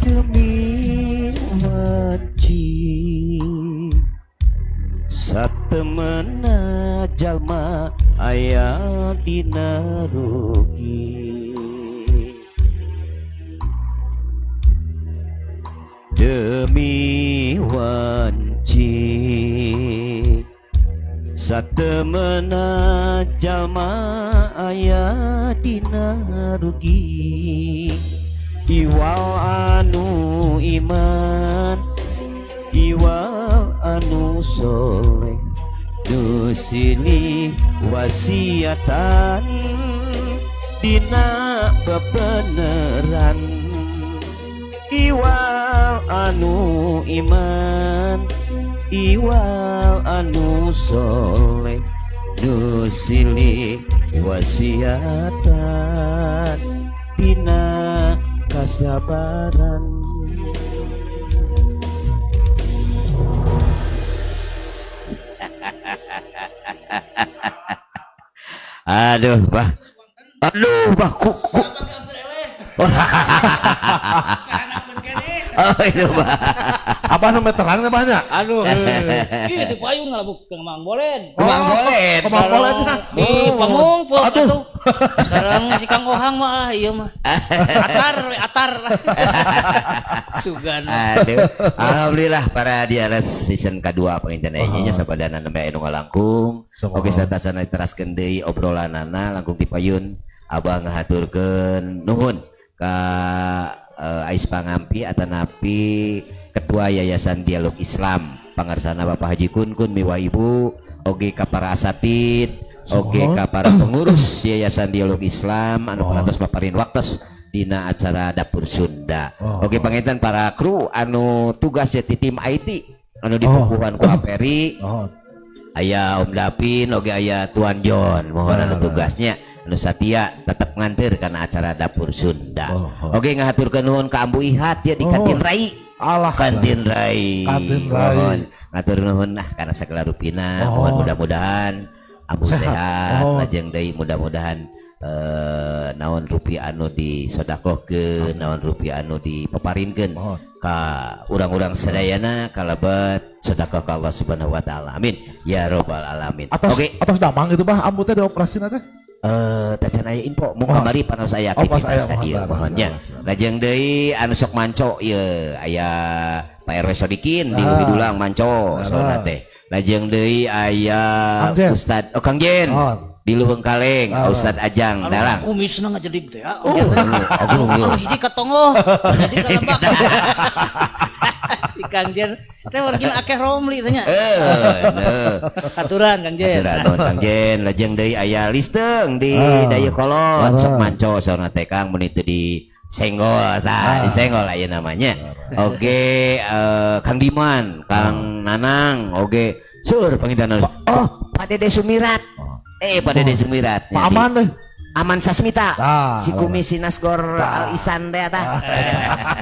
Demi wanci satemena jalma aya dina rugi Demi wanci satemena jalma aya dina rugi, iwal anu iman, iwal anu soleh, nu silih wasiatan dina bebeneran. Iwal anu iman, iwal anu soleh, nu silih wasiatan dina kasabaran. Aduh bah, aduh bah, ku ku. Oh itu bah. Abah nu meterang teh banyak. Aduh. Ieu teh payung ngalabuk ke Mang Bolen. Mang Bolen. Mang Bolen. Di Pamungpung atuh. Sareng si Kang Ohang mah ieu mah. Atar we atar. Sugan. Aduh. Alhamdulillah para diares season kedua panginten nya nya sabadana nembe anu ngalangkung. Oke, satasana diteraskeun deui obrolanana langkung ti payun. Abah ngahaturkeun nuhun ka Ais Pangampi atanapi Ketua Yayasan Dialog Islam pangarsana Bapak Haji Kun Kun miwa Ibu, oge ka para asatid, oge ka para pengurus Yayasan Dialog Islam anu parantos paparin waktos dina acara Dapur Sunda. Oge panginten para kru anu tugas ya ti tim IT anu dipupuhan ku Aperi. Aya Om Dapin, oge aya Tuan John, mohon anu tugasnya anu satia tetap nganter karena acara Dapur Sunda. Oke, ngahaturkeun nuhun ka Ambu Ihat ya di Kantin Rai. Alah. Kantin Rai. Kantin Rai. Mohon ngatur nuhun lah karena segala rupina. Mohon mudah-mudahan Ambu sehat, lajeng deui mudah-mudahan naon rupiah anu disodakohkeun, naon rupiah anu dipaparinkeun ka urang-urang sadayana kalebet sedekah ka Allah Subhanahu wa taala. Amin ya robbal alamin. Atas Oke. atas damang gitu bah ambu teh dioperasi teh. Tacan aya info mun kamari panos aya Oh, pas aktivitas aya, ka dieu mohon, mohon nya. Lajeng deui anu sok manco ieu aya Pak RW Sodikin di Leuwi Dulang manco sauna teh. Lajeng deui aya Ustad oh Kang Jen di Leuweung Kaleng, Ustad Ajang Dalang. Kumisna ngajedig teh. Oh, agung Anu hiji ka tonggoh, hiji ka lebak. Si Kang Jen teh wargina akeh romli teh nya. Aturan Kang Jen. Aturan nuhun Kang Jen, lajeng deui aya listeung di Dayeuhkolot, sok manco saurna teh Kang mun itu di senggol tah, disenggol aya namanya. Oke, Kang Diman, Kang Nanang, oke. Sur panginten. Oh, Pak Dede Sumirat. Pak Dede Sumirat. Pak Aman deh. Aman Sasmita. Si kumis si Nasgor Al Isan teh tah.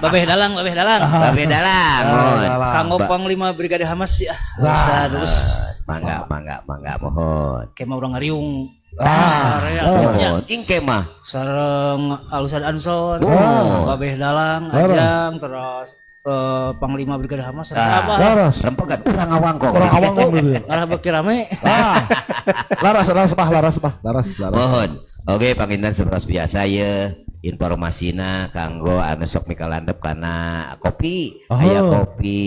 Babeh Dalang, Babeh Dalang. Babeh Dalang, mohon. Kang Opang 5 Brigade Hamas ya. Ustaz, terus. Mangga, mangga, mangga, mohon. Kemah urang ngariung. Mohon. Ingke mah. Sareng Alusad Anson, Babeh Dalang, Ajang, terus Panglima Brigade Hamas, sareng Abah. Laras. Rempegan urang awangkong. Urang awangkong deui. Ngarah beuki rame. Laras, laras bah, laras bah, laras, laras. Mohon. Oke, panginten seperti biasa ya informasina kanggo anu sok mikalandep kana kopi, aya kopi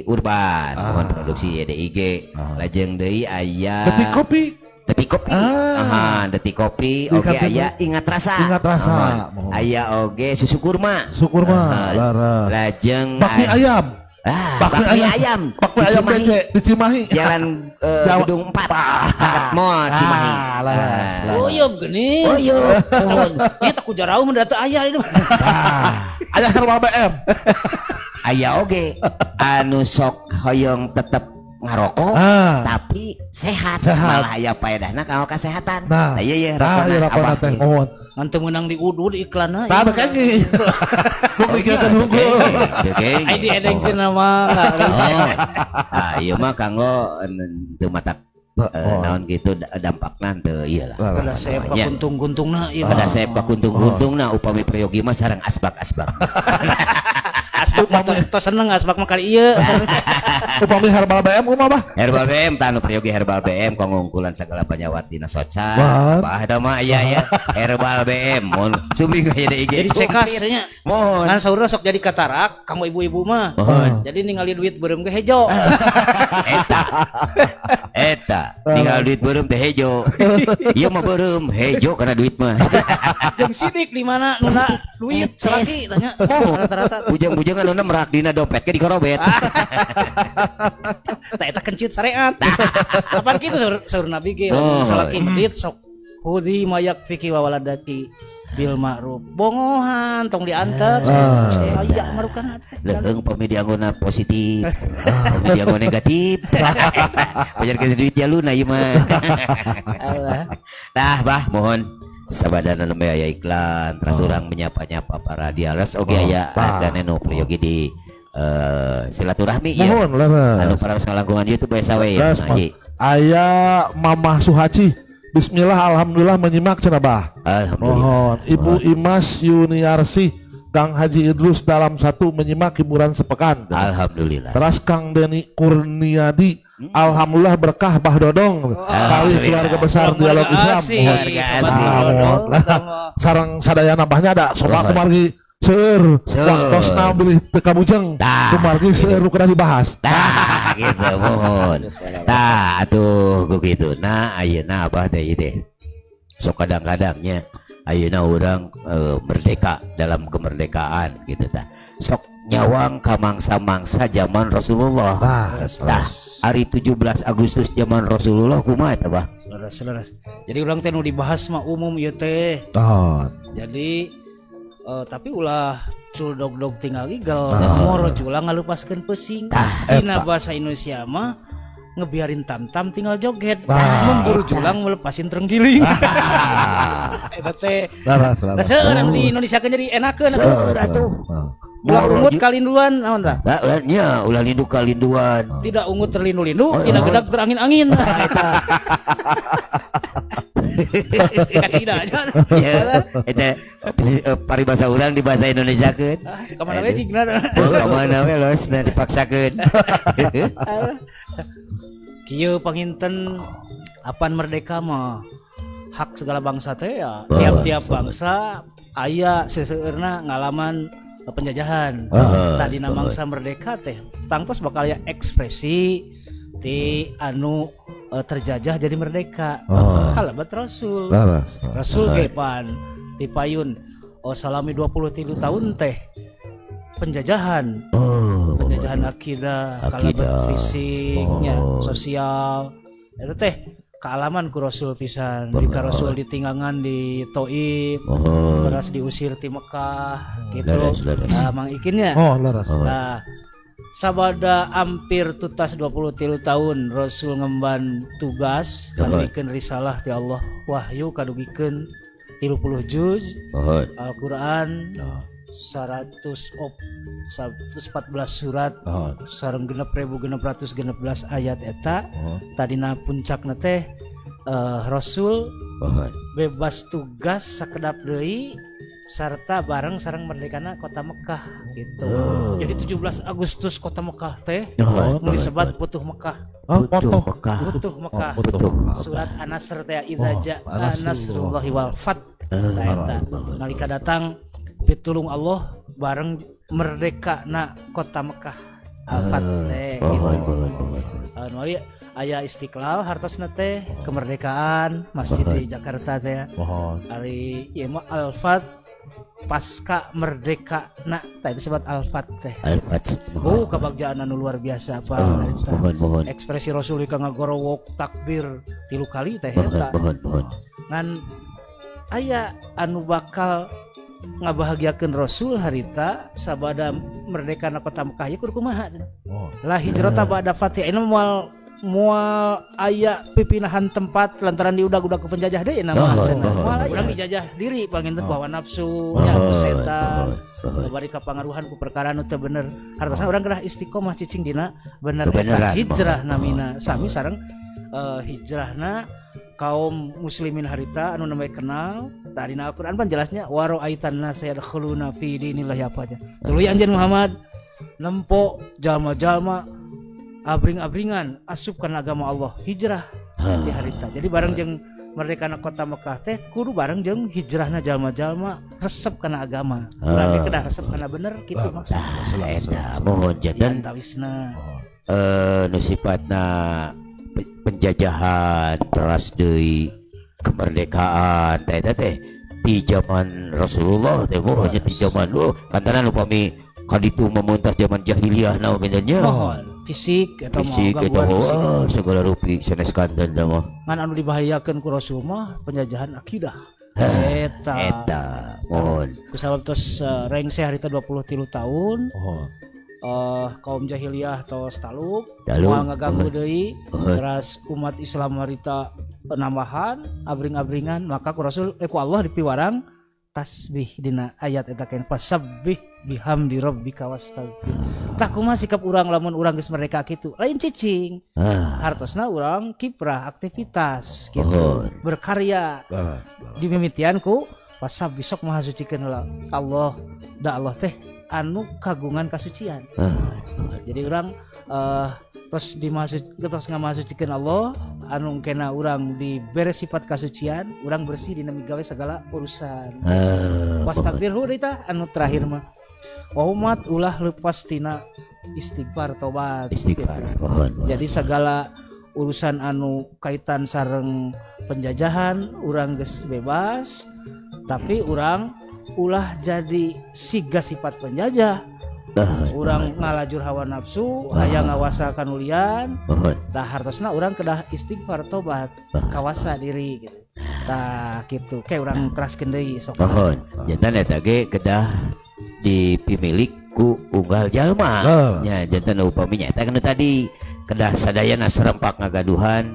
urban, mohon produksi YDIG. Lajeng deui aya Detik Kopi. Detik Kopi. Aha, Detik Kopi. Di Oke, kantin aya Ingat Rasa. Ingat Rasa. Mohon. Mohon. Aya oge susu kurma. Susu kurma, Aha. laras. Lajeng Bakmi ayam. Bakmi Bakmi ayam. ayam. Bakmi Di ayam Cimahi. DC di Cimahi. Jalan Jawa- Gedung 4. Caket Mall Cimahi. Laras, laras. Oh iya geuning. Oh iya. Mohon. Ieu tak kujarauh mun teu aya ieu. Aya Hermal BM. Aya oge anu sok hoyong tetep ngarokok tapi sehat. Sehat. Malah aya paedahna kanggo kesehatan. Nah, Iya iya nah, rokona iya rokona abah. teh mohon. Ngan teu meunang diudur iklanna. Tah teu kenging. Nu Oh iya, mikirkeun teu hungkul. kenging, teu kenging. Ai diedengkeun mah. Oh. Ah, ieu mah kanggo teu matak Oh. naon gitu dampakna teu ieu lah. Pada saya Namanya. pakuntung-kuntungna ieu. Pada saya pakuntung-kuntungna upami prayogi mah sareng asbak-asbak. Asbak mah tos seneng asbak mah kali ieu. Upami herbal BM kumaha, Bah? Herbal BM tah nu peryogi herbal BM kongungkulan segala panyawat dina soca. Wah. Bah eta mah iya ya herbal BM mun cubing aya di IG. Jadi cekas nya. Mohon. Kan saurna sok jadi katarak kanggo ibu-ibu mah. Mohon. Jadi ningali duit beureum ge hejo. Eta. Eta tinggal duit beureum teh hejo. Ieu mah beureum hejo karena duit mah. Jeung sidik di mana nuna duit Eces. salaki tanya. Oh. Rata-rata. Bujang-bujang anu merak dina dompet ke dikorobet. Tah eta kencit syariat. Kapan kitu saur Nabi ge Oh. salaki medit sok khudzi mayakfiki wa waladaki bil ma'ruf. Bongohan tong diantet. Aya marukan teh. Leuheung pami dianggona positif, pami dianggo negatif. Pajar duit jaluna ieu mah. Alah. Tah bah mohon sabadana nembe aya iklan terus urang menyapa-nyapa para diales oge aya Tah. ada nu peryogi di silaturahmi ya. Mohon leres. Anu para ngalangkungan YouTube biasa we ya, Leres, Haji. Aya Mamah Suhaci. Bismillah alhamdulillah menyimak cenah, Bah. Alhamdulillah. Mohon Ibu Imas Yuniarsi, Kang Haji Idrus dalam satu menyimak hiburan sepekan. Alhamdulillah. Terus Kang Deni Kurniadi, alhamdulillah berkah Bah Dodong. Kali Alhamdulillah. keluarga besar dialog Islam. Asih, Keluarga sobat asih. Dodong. Sareng sadayana bahnya ada sobat Mohon. kumargi seueur Seueur. waktosna bilih teu kabujeng Tah. kumargi seueur nu kedah dibahas. Tah gitu mohon. Tah atuh ku kitu. Nah ayeuna abah teh ieu teh. Sok kadang-kadangnya ayeuna urang merdeka dalam kemerdekaan gitu tah. Sok nyawang ka mangsa-mangsa zaman Rasulullah. Tah. Tah, hari 17 Agustus zaman Rasulullah kumaha eta bah? Leres, leres. Jadi urang teh nu dibahas mah umum ieu teh. Tahun. Jadi tapi ulah cul dog-dog tinggal igel, Ah. moro julang ngalupaskeun pesing. Dina bahasa Indonesia mah ngebiarin tam-tam tinggal joget. Ah. Memburu julang melepasin terenggiling. Eta teh. Leres, Da leres. seueur anu di Indonesia kan jadi enakeun atuh. Seueur atuh. Ulah ungut kalinduan naon tah? Lah, lah, nya ulah lindu kalinduan. Tidak ungut terlindu-lindu, tidak gedak terangin-angin. Kacida aja. Ya, eta paribasa urang di bahasa Indonesia keun. Ah, kamana we cigna. Oh, ka mana we los nah dipaksakeun. Kieu panginten apan merdeka mah hak segala bangsa teh ya. Tiap-tiap bangsa aya seseueurna ngalaman penjajahan. Tadina mangsa merdeka teh tangtos bakal aya ekspresi ti anu terjajah jadi merdeka. Oh. Kalabat Rasul. Leres. Rasul ge pan ti payun oh salami 23 tahun teh penjajahan, Oh, penjajahan akidah, Akidah. kalabat fisiknya, Oh. sosial itu teh kealaman ku Rasul pisan. Jika Rasul ditinggangan di Taif, Oh, terus diusir ti Mekah gitu. leres, leres. Nah, Mang Ikinnya. Oh, leres. Nah, sabada hampir tutas 23 tahun Rasul ngemban tugas kadugikeun risalah ti Allah wahyu kadugikeun 30 juz Mohon. Al-Qur'an Oh. 114 surat Oh. sareng 6616 ayat eta Oh. tadina puncakna teh Rasul Mohon. bebas tugas sakedap deui sarta bareng sareng merdekana kota Mekah gitu. Jadi 17 Agustus kota Mekah teh Mohon. nu disebat Putuh Mekah. Oh, Putuh foto. Mekah. Putuh Mekah. Oh, putuh. Surat An-Nasr teh idza Oh, jaa An-Nasrullah. nasrullahi wal fath. Tah eta. Nalika datang pitulung Allah bareng merdeka na kota Mekah. Al-Fath teh gitu. Mohon, mohon, mohon. Anu aya Istiqlal hartosna teh kemerdekaan masjid di Jakarta teh. Mohon. Ari ieu mah Al-Fath pasca merdeka na tah itu disebut Al-Fath teh. Al-Fath. Oh, kebagjaan anu luar biasa apa eta. Mohon, mohon. Ekspresi Rasul ka ngagorowok takbir 3 kali teh Mohon, eta. mohon, mohon. Ngan aya anu bakal ngabahagiakeun Rasul harita sabada merdeka na kota Mekah ieu kudu kumaha cenah. Oh. La hijrata ba'da fatih ini moal moal aya pipinahan tempat lantaran diudag-udag ke penjajah deui nama Oh, cenah. oh, Moal aya urang dijajah diri panginten ku hawa nafsu nya ku setan. Bari kapangaruhan ku perkara nu teu bener. Hartosna urang kedah istiqomah cicing dina bener eta Kebenaran, hijrah mohon, namina mohon, sami mohon. sareng hijrahna kaum muslimin harita anu namanya kenal tadina Al-Qur'an pan jelasnya waro aitan nas yadkhuluna fi dinillahi apa aja. Tuluy anjeun Muhammad Nempo jalma-jalma abring-abringan asup kana agama Allah, hijrah di harita. Jadi bareng jeung merdekana kota Mekah teh kudu bareng jeung hijrahna jalma-jalma resep kana agama. Urang teh kedah resep kana bener kitu maksudna. Eta mohon janten Antawisna. Nu sifatna penjajahan teras deui kemerdekaan teh eta teh di zaman Rasulullah teh, mohon nya, di zaman kantanan upami kaditu memuntas zaman jahiliyah na nya. Mohon fisik atau fisik eta gangguan fisik. Wah, segala rupi sanes kanten teh mah. Ngan anu dibahayakeun ku Rasul mah penjajahan akidah. Eta. Eta mohon. Kusabab tos rengse harita 23 tahun. Kaum jahiliyah tos taluk, Taluk, moal ngaganggu deui, teras umat Islam harita penambahan abring-abringan, maka ku Rasul ku Allah dipiwarang tasbih dina ayat eta kan, fasabbih bihamdi rabbika wastaghfir. Tah, kumaha sikap urang lamun urang geus merdeka kitu? Lain cicing. Hartosna urang kiprah aktivitas gitu, berkarya. Dimimitian ku fasabbih, sok maha sucikeun heula Allah, da Allah teh anu kagungan kasucian. Jadi urang tos dimasuk tos ngamasucikeun Allah anu kena urang dibere sifat kasucian, urang bersih dina migawe segala urusan. Wastaghfirhu deui tah anu terakhir mah. Umat ulah lepas tina istighfar, tobat. Istighfar gitu. Mohon, mohon. Jadi segala urusan anu kaitan sareng penjajahan urang geus bebas, tapi urang ulah jadi siga sifat penjajah. Urang ngalajur hawa nafsu, hayang ngawasa kanulian. Tah, hartosna urang kedah istighfar, tobat, kawasa diri gitu. Tah, kitu kayak urang teraskeun deui sok. Mohon, janten eta ge kedah dipimilik ku unggal jalma. Nya, janten upami nya eta kan tadi kedah sadayana serempak ngagaduhan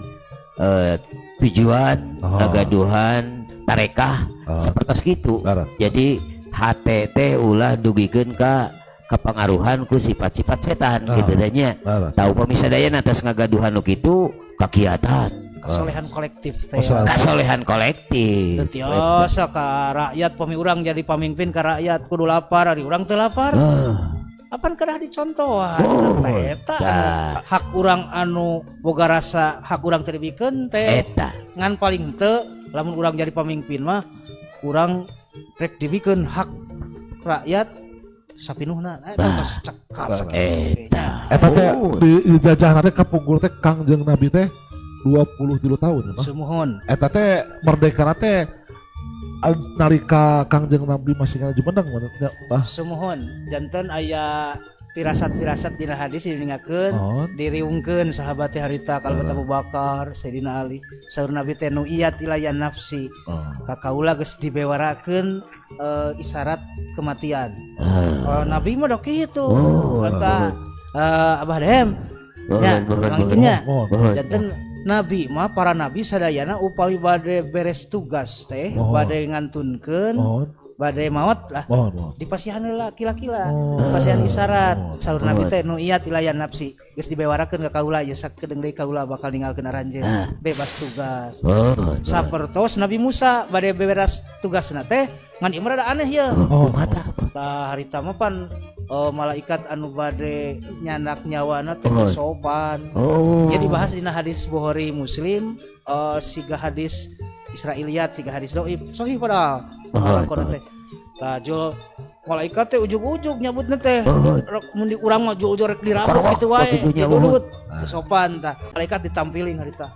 tujuan, ngagaduhan tarekah sapertos kitu. Jadi HTT ulah dugikeun ka kepengaruhan ku sifat-sifat setan gitu nya. Tah, upami sadayana atas ngagaduhan nu kitu kakiatan. Kesolehan kolektif teh. Kesolehan. Kasolehan kolektif. Teu tiasa ka rakyat, pami urang jadi pamimpin ka rakyat kudu lapar, ari urang teu lapar. Apan kedah dicontohan. Eta anu hak urang anu boga rasa hak urang teu dibikeun teh. Eta. Ngan paling teu lamun urang jadi pamimpin mah urang rek dibikeun hak rakyat sapinuhna. Eta tos cekap sakitu. Eta. Eta teh di dijajah teh kapungkur teh Kangjeng Nabi teh 23 tahun ya, Pak. Sumuhun. Eta teh merdeka teh nalika Kangjeng Nabi masih kana Jumeneng maksudnya, Bah. Sumuhun. Janten aya pirasat-pirasat dina hadis diningakeun, diriungkeun sahabat teh harita kalau Abu Bakar, Sayyidina Ali, saur Nabi teh nuiyat ilaya nafsi. Ka kaula geus dibewarakeun isyarat kematian. Oh, Nabi mah dok kitu. Kata Abah Dehem. Ya, Mohon, mang nya. Mohon. Janten Nabi mah, para nabi sadayana upami bade beres tugas teh, bade ngantunkeun, bade maot lah. Mohon, mohon. Dipasihan heula kila-kila. Dipasihan isyarat. Saur Nabi teh nuiyat ilaya nafsi. Geus dibewarakeun ka kaula ieu sakedeung deui kaula bakal ninggalkeun aranjeun. Bebas tugas. Sapertos Nabi Musa bade beberes tugasna teh, ngan ieu mah rada aneh ye. Mata. Tah, harita mah pan malaikat anu bade nyandak nyawana teh sopan. Ya, dibahas dina hadis Bukhari Muslim, siga hadis Israiliyat, siga hadis doif sahih padahal. Kono teh. Tah, jol malaikat teh ujug-ujug nyabutna teh. Rek mun di urang mah ujug-ujug rek dirabuk Korowok, gitu wae, kitunya, didudut. Teu sopan tah. Malaikat ditampiling harita.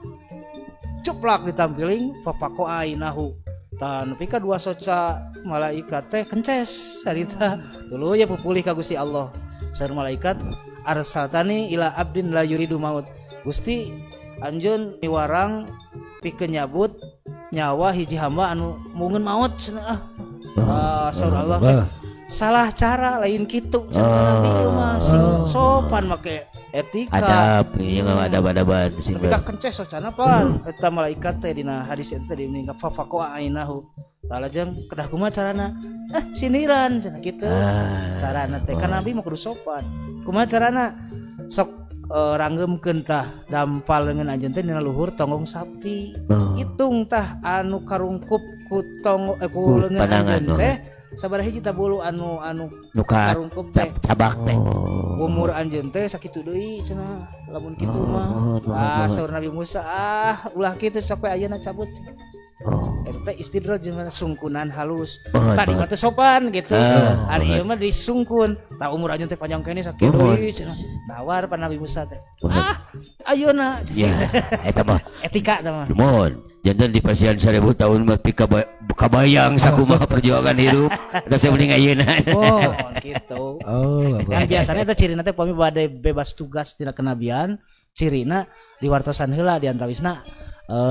Cuplak ditampiling, fafaqo'a ainahu. Tah, nepi ka dua soca malaikat teh kences harita. Tuluy ya pupulih ka Gusti Allah. Saur malaikat, arsaltani ila abdin la yuridu maut. Gusti, anjeun miwarang pikeun nyabut nyawa hiji hamba anu mungeun maut cenah ah. Ah, saur Allah teh, salah cara, lain kitu cenah. Nabi ieu mah sing sopan make etika. Adab, ieu mah adab-adaban sing Tapi ka kences socana pan eta malaikat teh dina hadis eta dininga fafaqo'a ainahu. Tah, lajeng kedah kumaha carana? Sindiran cenah kitu. Carana teh kan Nabi mah kudu sopan. Kumaha carana? Sok ranggeumkeun tah dampal leungeun anjeun teh dina luhur tonggong sapi. Hitung tah anu karungkup ku tong ku Ku leungeun pandangan, anjeun teh Sabaraha hiji tah bulu anu anu Nu ka karungkup teh? Cabak teh. Umur anjeun teh sakitu deui cenah lamun kitu mah. Oh, Ah, oh, saur Nabi Musa, ah, ulah kitu sampai ayeuna cabut. Eta teh istidraj jeung sungkunan halus. Tadi mah teh sopan gitu. Ari ieu mah disungkun. Tah, umur anjeun teh panjang keneh sakitu deui cenah. Tawar pa Nabi Musa teh. Ah, ayeuna. Ya, eta mah Etika tah mah. Mohon janten di pasian 1000 tahun mah pika kabayang sakumaha perjuangan hirup eta mending ayeuna. Oh, gitu. Oh, Yang biasanya itu cirina teh pami bade bebas tugas tina kenabian, cirina diwartosan heula, di antawisna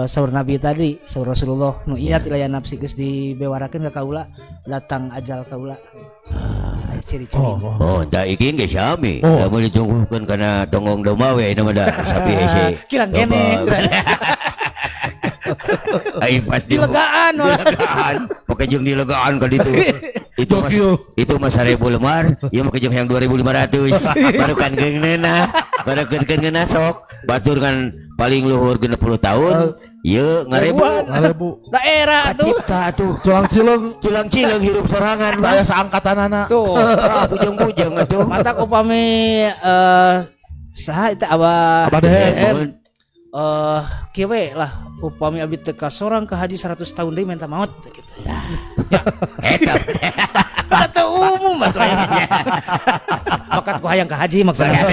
saur Nabi tadi, saur Rasulullah nu iya tilaya nafsi geus dibewarakeun ka kaula, datang ajal kaula. Aya ciri-ciri. Oh. Oh, da ikin ge sami. Oh. Da mun dicungkukeun kana tonggong domba we mah da sapi hese. Kirang kene. Ai pas di Dilegaan malah. Dilegaan. Poke jeung dilegaan ka ditu. Itu mas Tokyo. Itu mah 1000 lembar, ieu mah jeung yang 2500. Baru kan geungeuna, baru kan geungeuna sok. Batur kan paling luhur 60 tahun, ieu ngarebu. Ngarebu. Daerah tuh. Kacipta tuh. Culang cileung. Culang cileung hirup sorangan. Aya saangkatan anak. Tuh. Ah, bujeng-bujeng atuh. Matak upami saha itu, Abah Abah Dehem. DM, kieu we lah, upami abi teu kasorang ke haji 100 tahun deui minta maut gitu. Eta. Atau umum atuh aya. Bakat ku hayang ka haji maksudna.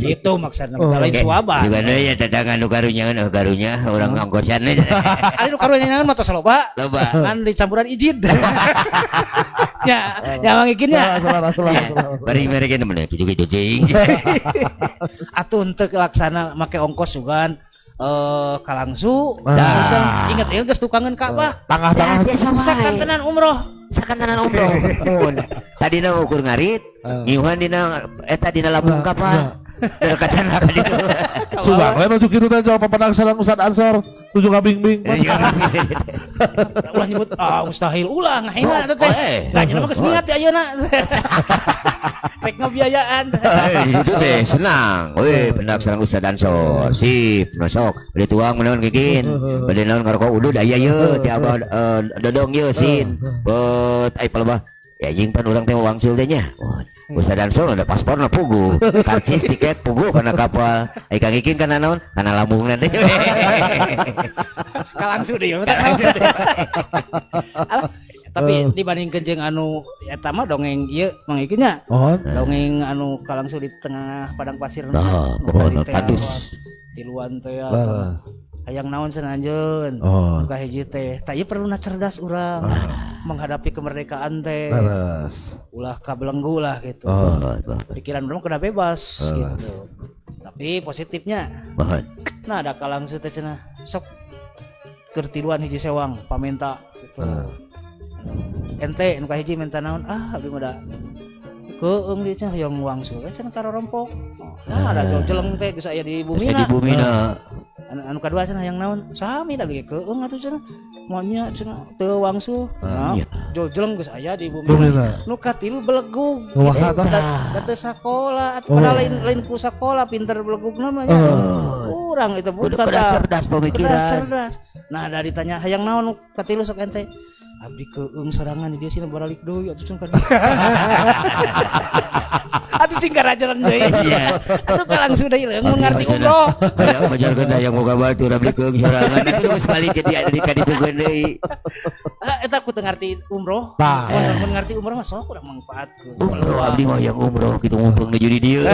Itu maksudna lain suaba. Juga deui ya tetangga nu karunya, nu karunya urang ngongkosan we. Ari nu karunya naon mah tos loba. Loba. Kan dicampuran ijid. Ya, ya Mang Ikin ya. Salah, salah, salah. Bari mereka mana gitu-gitu cing. Atuh henteu laksana make ongkos sugan kalangsu. Ah. Ingat ingat geus tukangeun Ka'bah. Tangah-tangah. Biasa wae. Sakantenan umroh. Sakantenan umroh. Mun. Tadina ukur ngarit, ngiuhan dina eta dina lambung kapal. Dari kacana ka ditu. Sugan we nuju kitu teh jual papadang sareng Ustad Ansor tuju ngabingbing. Ulah nyebut ah mustahil, ulah ngahina eta teh. Oh, eh. Tah mah geus niat ya ayeuna. Rek ngabiayaan. Eh, itu teh senang. Weh, pendak sareng Ustad Ansor. Sip, nu sok. Bade tuang menaon kikin. Bade naon ngarokok udud aya ye ti Abah Dodong ye sin. Bet ai palebah. Ya anjing pan urang teh wangsul teh nya. Oh, Ustad Ansor ada pasporna puguh. Karcis tiket puguh kana kapal. Ai Kang Ikin kana naon? Kana lambungna deui. Kalangsu deui. Alah, tapi dibandingkeun jeung anu eta mah dongeng ieu Mang Ikin nya. Oh, Dongeng anu kalangsu di tengah padang pasir. Nah, Nu pokona tadi teh pantus. Tiluan teh ya. Lah. Hayang naon cenah anjeun? Oh. Nu kahiji teh. Tah ieu perluna cerdas urang menghadapi kemerdekaan teh. Leres. Ulah kabelenggu lah gitu. Oh. Pikiran urang kena bebas gitu. Tapi positifnya Bahan. nah ada kalangsu teh cenah sok keur tiluan hiji sewang pamenta gitu. Ente nu kahiji minta naon? Ah, abdi mah da keung dieu cenah hoyong wangsul we cenah karorompok. Nah, ada jeleng teh geus aya di Geus bumina. di bumina. Anu, anu kadua cenah hayang naon? Sami da abdi ge keung atuh cenah. Monya cenah teu wangsul. Nah, jojeleng geus aya di bumina. Bumina. Nu katilu belegug. Wah, tah. Da teu sakola atuh, padahal lain lain ku sakola pinter belegugna mah nya. Kurang itu Kudu bukan kudu tah. cerdas Kedah pemikiran. cerdas. Nah, da ditanya hayang naon nu katilu sok ente? Abdi keung sorangan di dieu sih baralik deui atuh cenah ka. Atuh cing karajalan deui. Iya. Atuh ka langsung deui leung mun ngarti umroh. Kayak majarkeun hayang boga batur abdi keung sorangan. Itu geus balik ke dia di ka ditu deui. Ah, eta aku teu ngarti umroh. Tah. Mun ngarti umroh mah sok urang mangfaatkeun. Umroh abdi mah yang umroh kitu mumpung nuju di dieu.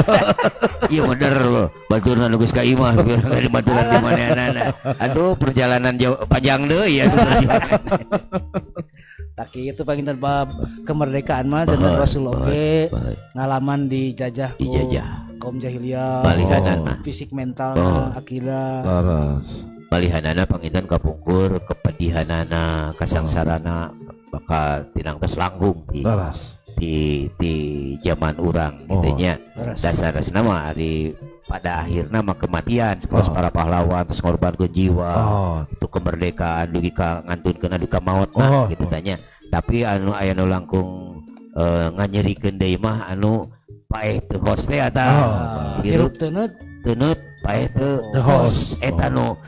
Iya bener loh. Baturna nu geus ka imah, di baturan di manehna. Atuh perjalanan jauh panjang deui atuh perjalanan. Tak kitu panginten bab kemerdekaan mah dan Rasul oge ngalaman dijajah ku Dijajah. Kaum jahiliyah. Balihanan mah. Fisik mental, akidah. Leres. Balihanana panginten kapungkur kepedihanana, kasangsarana bakal tinang tos langgung di di zaman urang gitu nya. Leres. Dasar mah ari pada akhirnya mah kematian seperti para pahlawan terus ngorbankeun jiwa untuk kemerdekaan dugi ka ngantunkeun duka maot gitu tanya. Tapi anu aya nu langkung nganyerikeun deui mah anu paeh teu hos teh eta. Hirup Hirup teu teu paeh teu Teu hos hos. Eta nu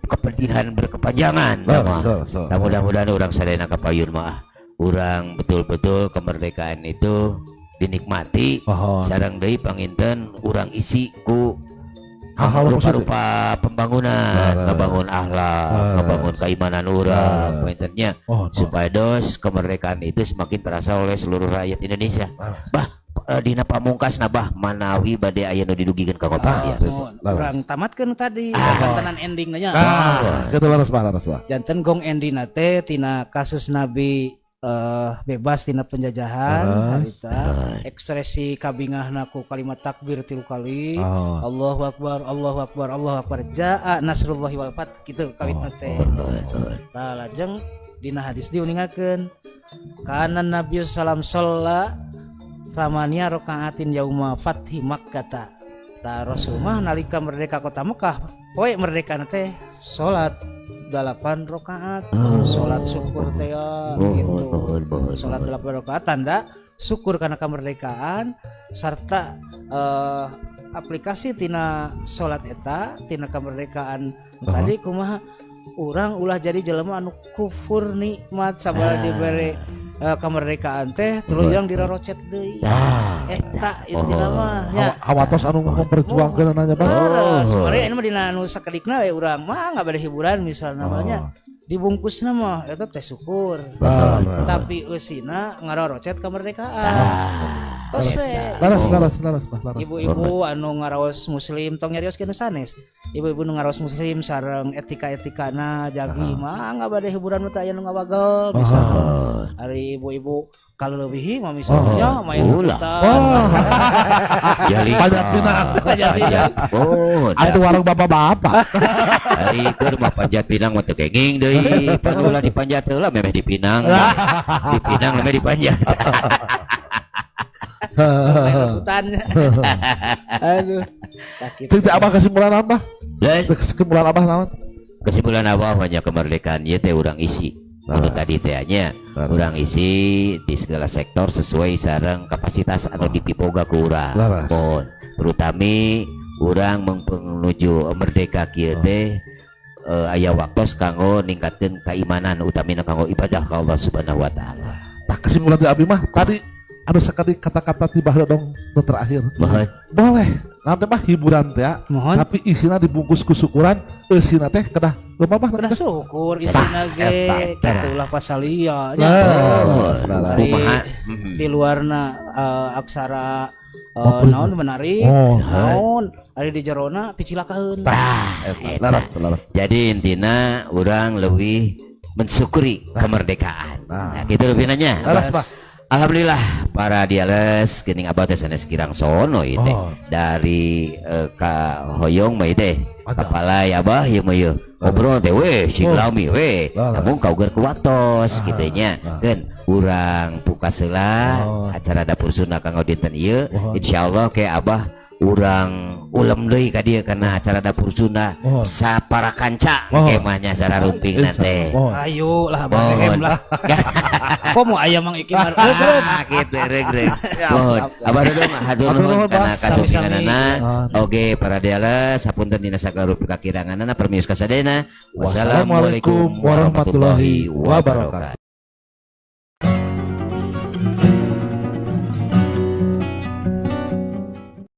kepedihan berkepanjangan mah. Leres, leres. Nah, mudah-mudahan urang sadayana kapayun mah. Urang betul-betul kemerdekaan itu dinikmati sareng deui panginten urang isi ku Hal-hal positif. rupa-rupa pembangunan, ngebangun akhlak, ngebangun keimanan urang, pangintennya supaya dos kemerdekaan itu semakin terasa oleh seluruh rakyat Indonesia. Bah, dina pamungkas nah, Bah, manawi bade aya nu didugikeun ka dia. Oh, urang tamatkeun tadi kantenan ending nya. Ah, gitu leres, Bah, leres, Bah. Janten gong ending teh tina kasus Nabi bebas tina penjajahan harita ekspresi kabingahna ku kalimat takbir tilu kali. Allahu akbar, Allahu akbar, Allahu akbar, jaa nasrullahi wal fath gitu kawitna teh. Tah, lajeng dina hadis diuningakeun kana Nabi salam sholla tsamania rokaatin yauma fathi Makkah. Ta Rasul mah nalika merdeka kota Mekah, poe merdeka teh salat 8 rakaat, salat syukur teh ya, gitu. Salat 8 rakaat tanda syukur karena kemerdekaan serta aplikasi tina salat eta tina kemerdekaan tadi kumaha urang ulah jadi jelema anu kufur nikmat, sabada dibere kemerdekaan teh terus yang dirorocet deui. Eta intina mah nya. Hawatos anu memperjuangkeun nanya, Bah. Leres, mari ini mah dina anu sakedikna we urang mah nggak bade hiburan misalnya namanya dibungkusna mah eta teh syukur, tapi eusina ngarorocet kemerdekaan tos we. Leres, leres, leres, Bah, leres. Ibu-ibu anu ngaraos muslim tong nyarioskeun nu sanes, ibu-ibu nu ngaraos muslim sareng etika-etikana jagi mah nggak bade hiburan mah teh aya nu ngawagel misalnya. Ari ibu-ibu kalau lebih mah misalnya main Ulah. rebutan. Jali Panjat pinang. Panjat pinang. Oh, Atuh warung bapak-bapak. ari keur mah panjat pinang mah teu kenging deui. Pan ulah dipanjat heula memeh dipinang. Dipinang memeh dipanjat. Main rebutan. Aduh. Tah, kitu. Cek teh Abah kesimpulan apa? Dan Kesimpulan Abah naon? Kesimpulan apa banyak kemerdekaan ieu teh urang isi. Anu tadi teh nya urang isi di segala sektor sesuai sareng kapasitas anu dipiboga ku urang. Mohon terutami urang menuju merdeka kieu teh aya waktos kanggo ningkatkeun keimanan, utamina kanggo ibadah ka Allah Subhanahu wa taala. Tah, kesimpulan di abi mah tadi anu sekali kata-kata ti Bah Dodong nu terakhir. Mohon. Boleh. Nanti mah hiburan teh ya. Mohon. Tapi isina dibungkus ku syukuran, eusina teh kedah kumaha, Bah? Kedah syukur isina ge eta. Kitulah pasalia nya. Nah, Kumaha? Di luarna aksara Apa naon menarik, naon ari di jerona picilakaeun. Tah, Eta, eta. leres, leres. Jadi intina urang lebih mensyukuri kemerdekaan. Nah. Nah, gitu lebih nanya. Leres, Bah. Alhamdulillah para diales geuning abah teh sanes kirang sono ieu teh. Dari ka hoyong mah ieu teh. Ada. Kapalai abah ieu mah ieu. Ngobrol teh we sing lami we. Leres. Namun kaugar ku waktos kitu nya. Keun urang buka heula acara Dapur Sunda kanggo dinten ieu. Insyaallah ke abah urang ulem deui ka dieu kana acara Dapur Sunda sapara kanca kemahnya sararumping teh. Ayo lah Abah Mohon. Hem lah. Kok mau aya Mang Iki mar regreg. Ah, gitu regreg. Mohon. Abah Dodong hatur Hatur nuhun nuhun, kana Bah. kasumpinganana. Sami-sami. Oke, para diales hapunten dina sagala rupi kakiranganana, permios kasadayana. Wassalamualaikum Wassalamualaikum warahmatullahi warahmatullahi wabarakatuh.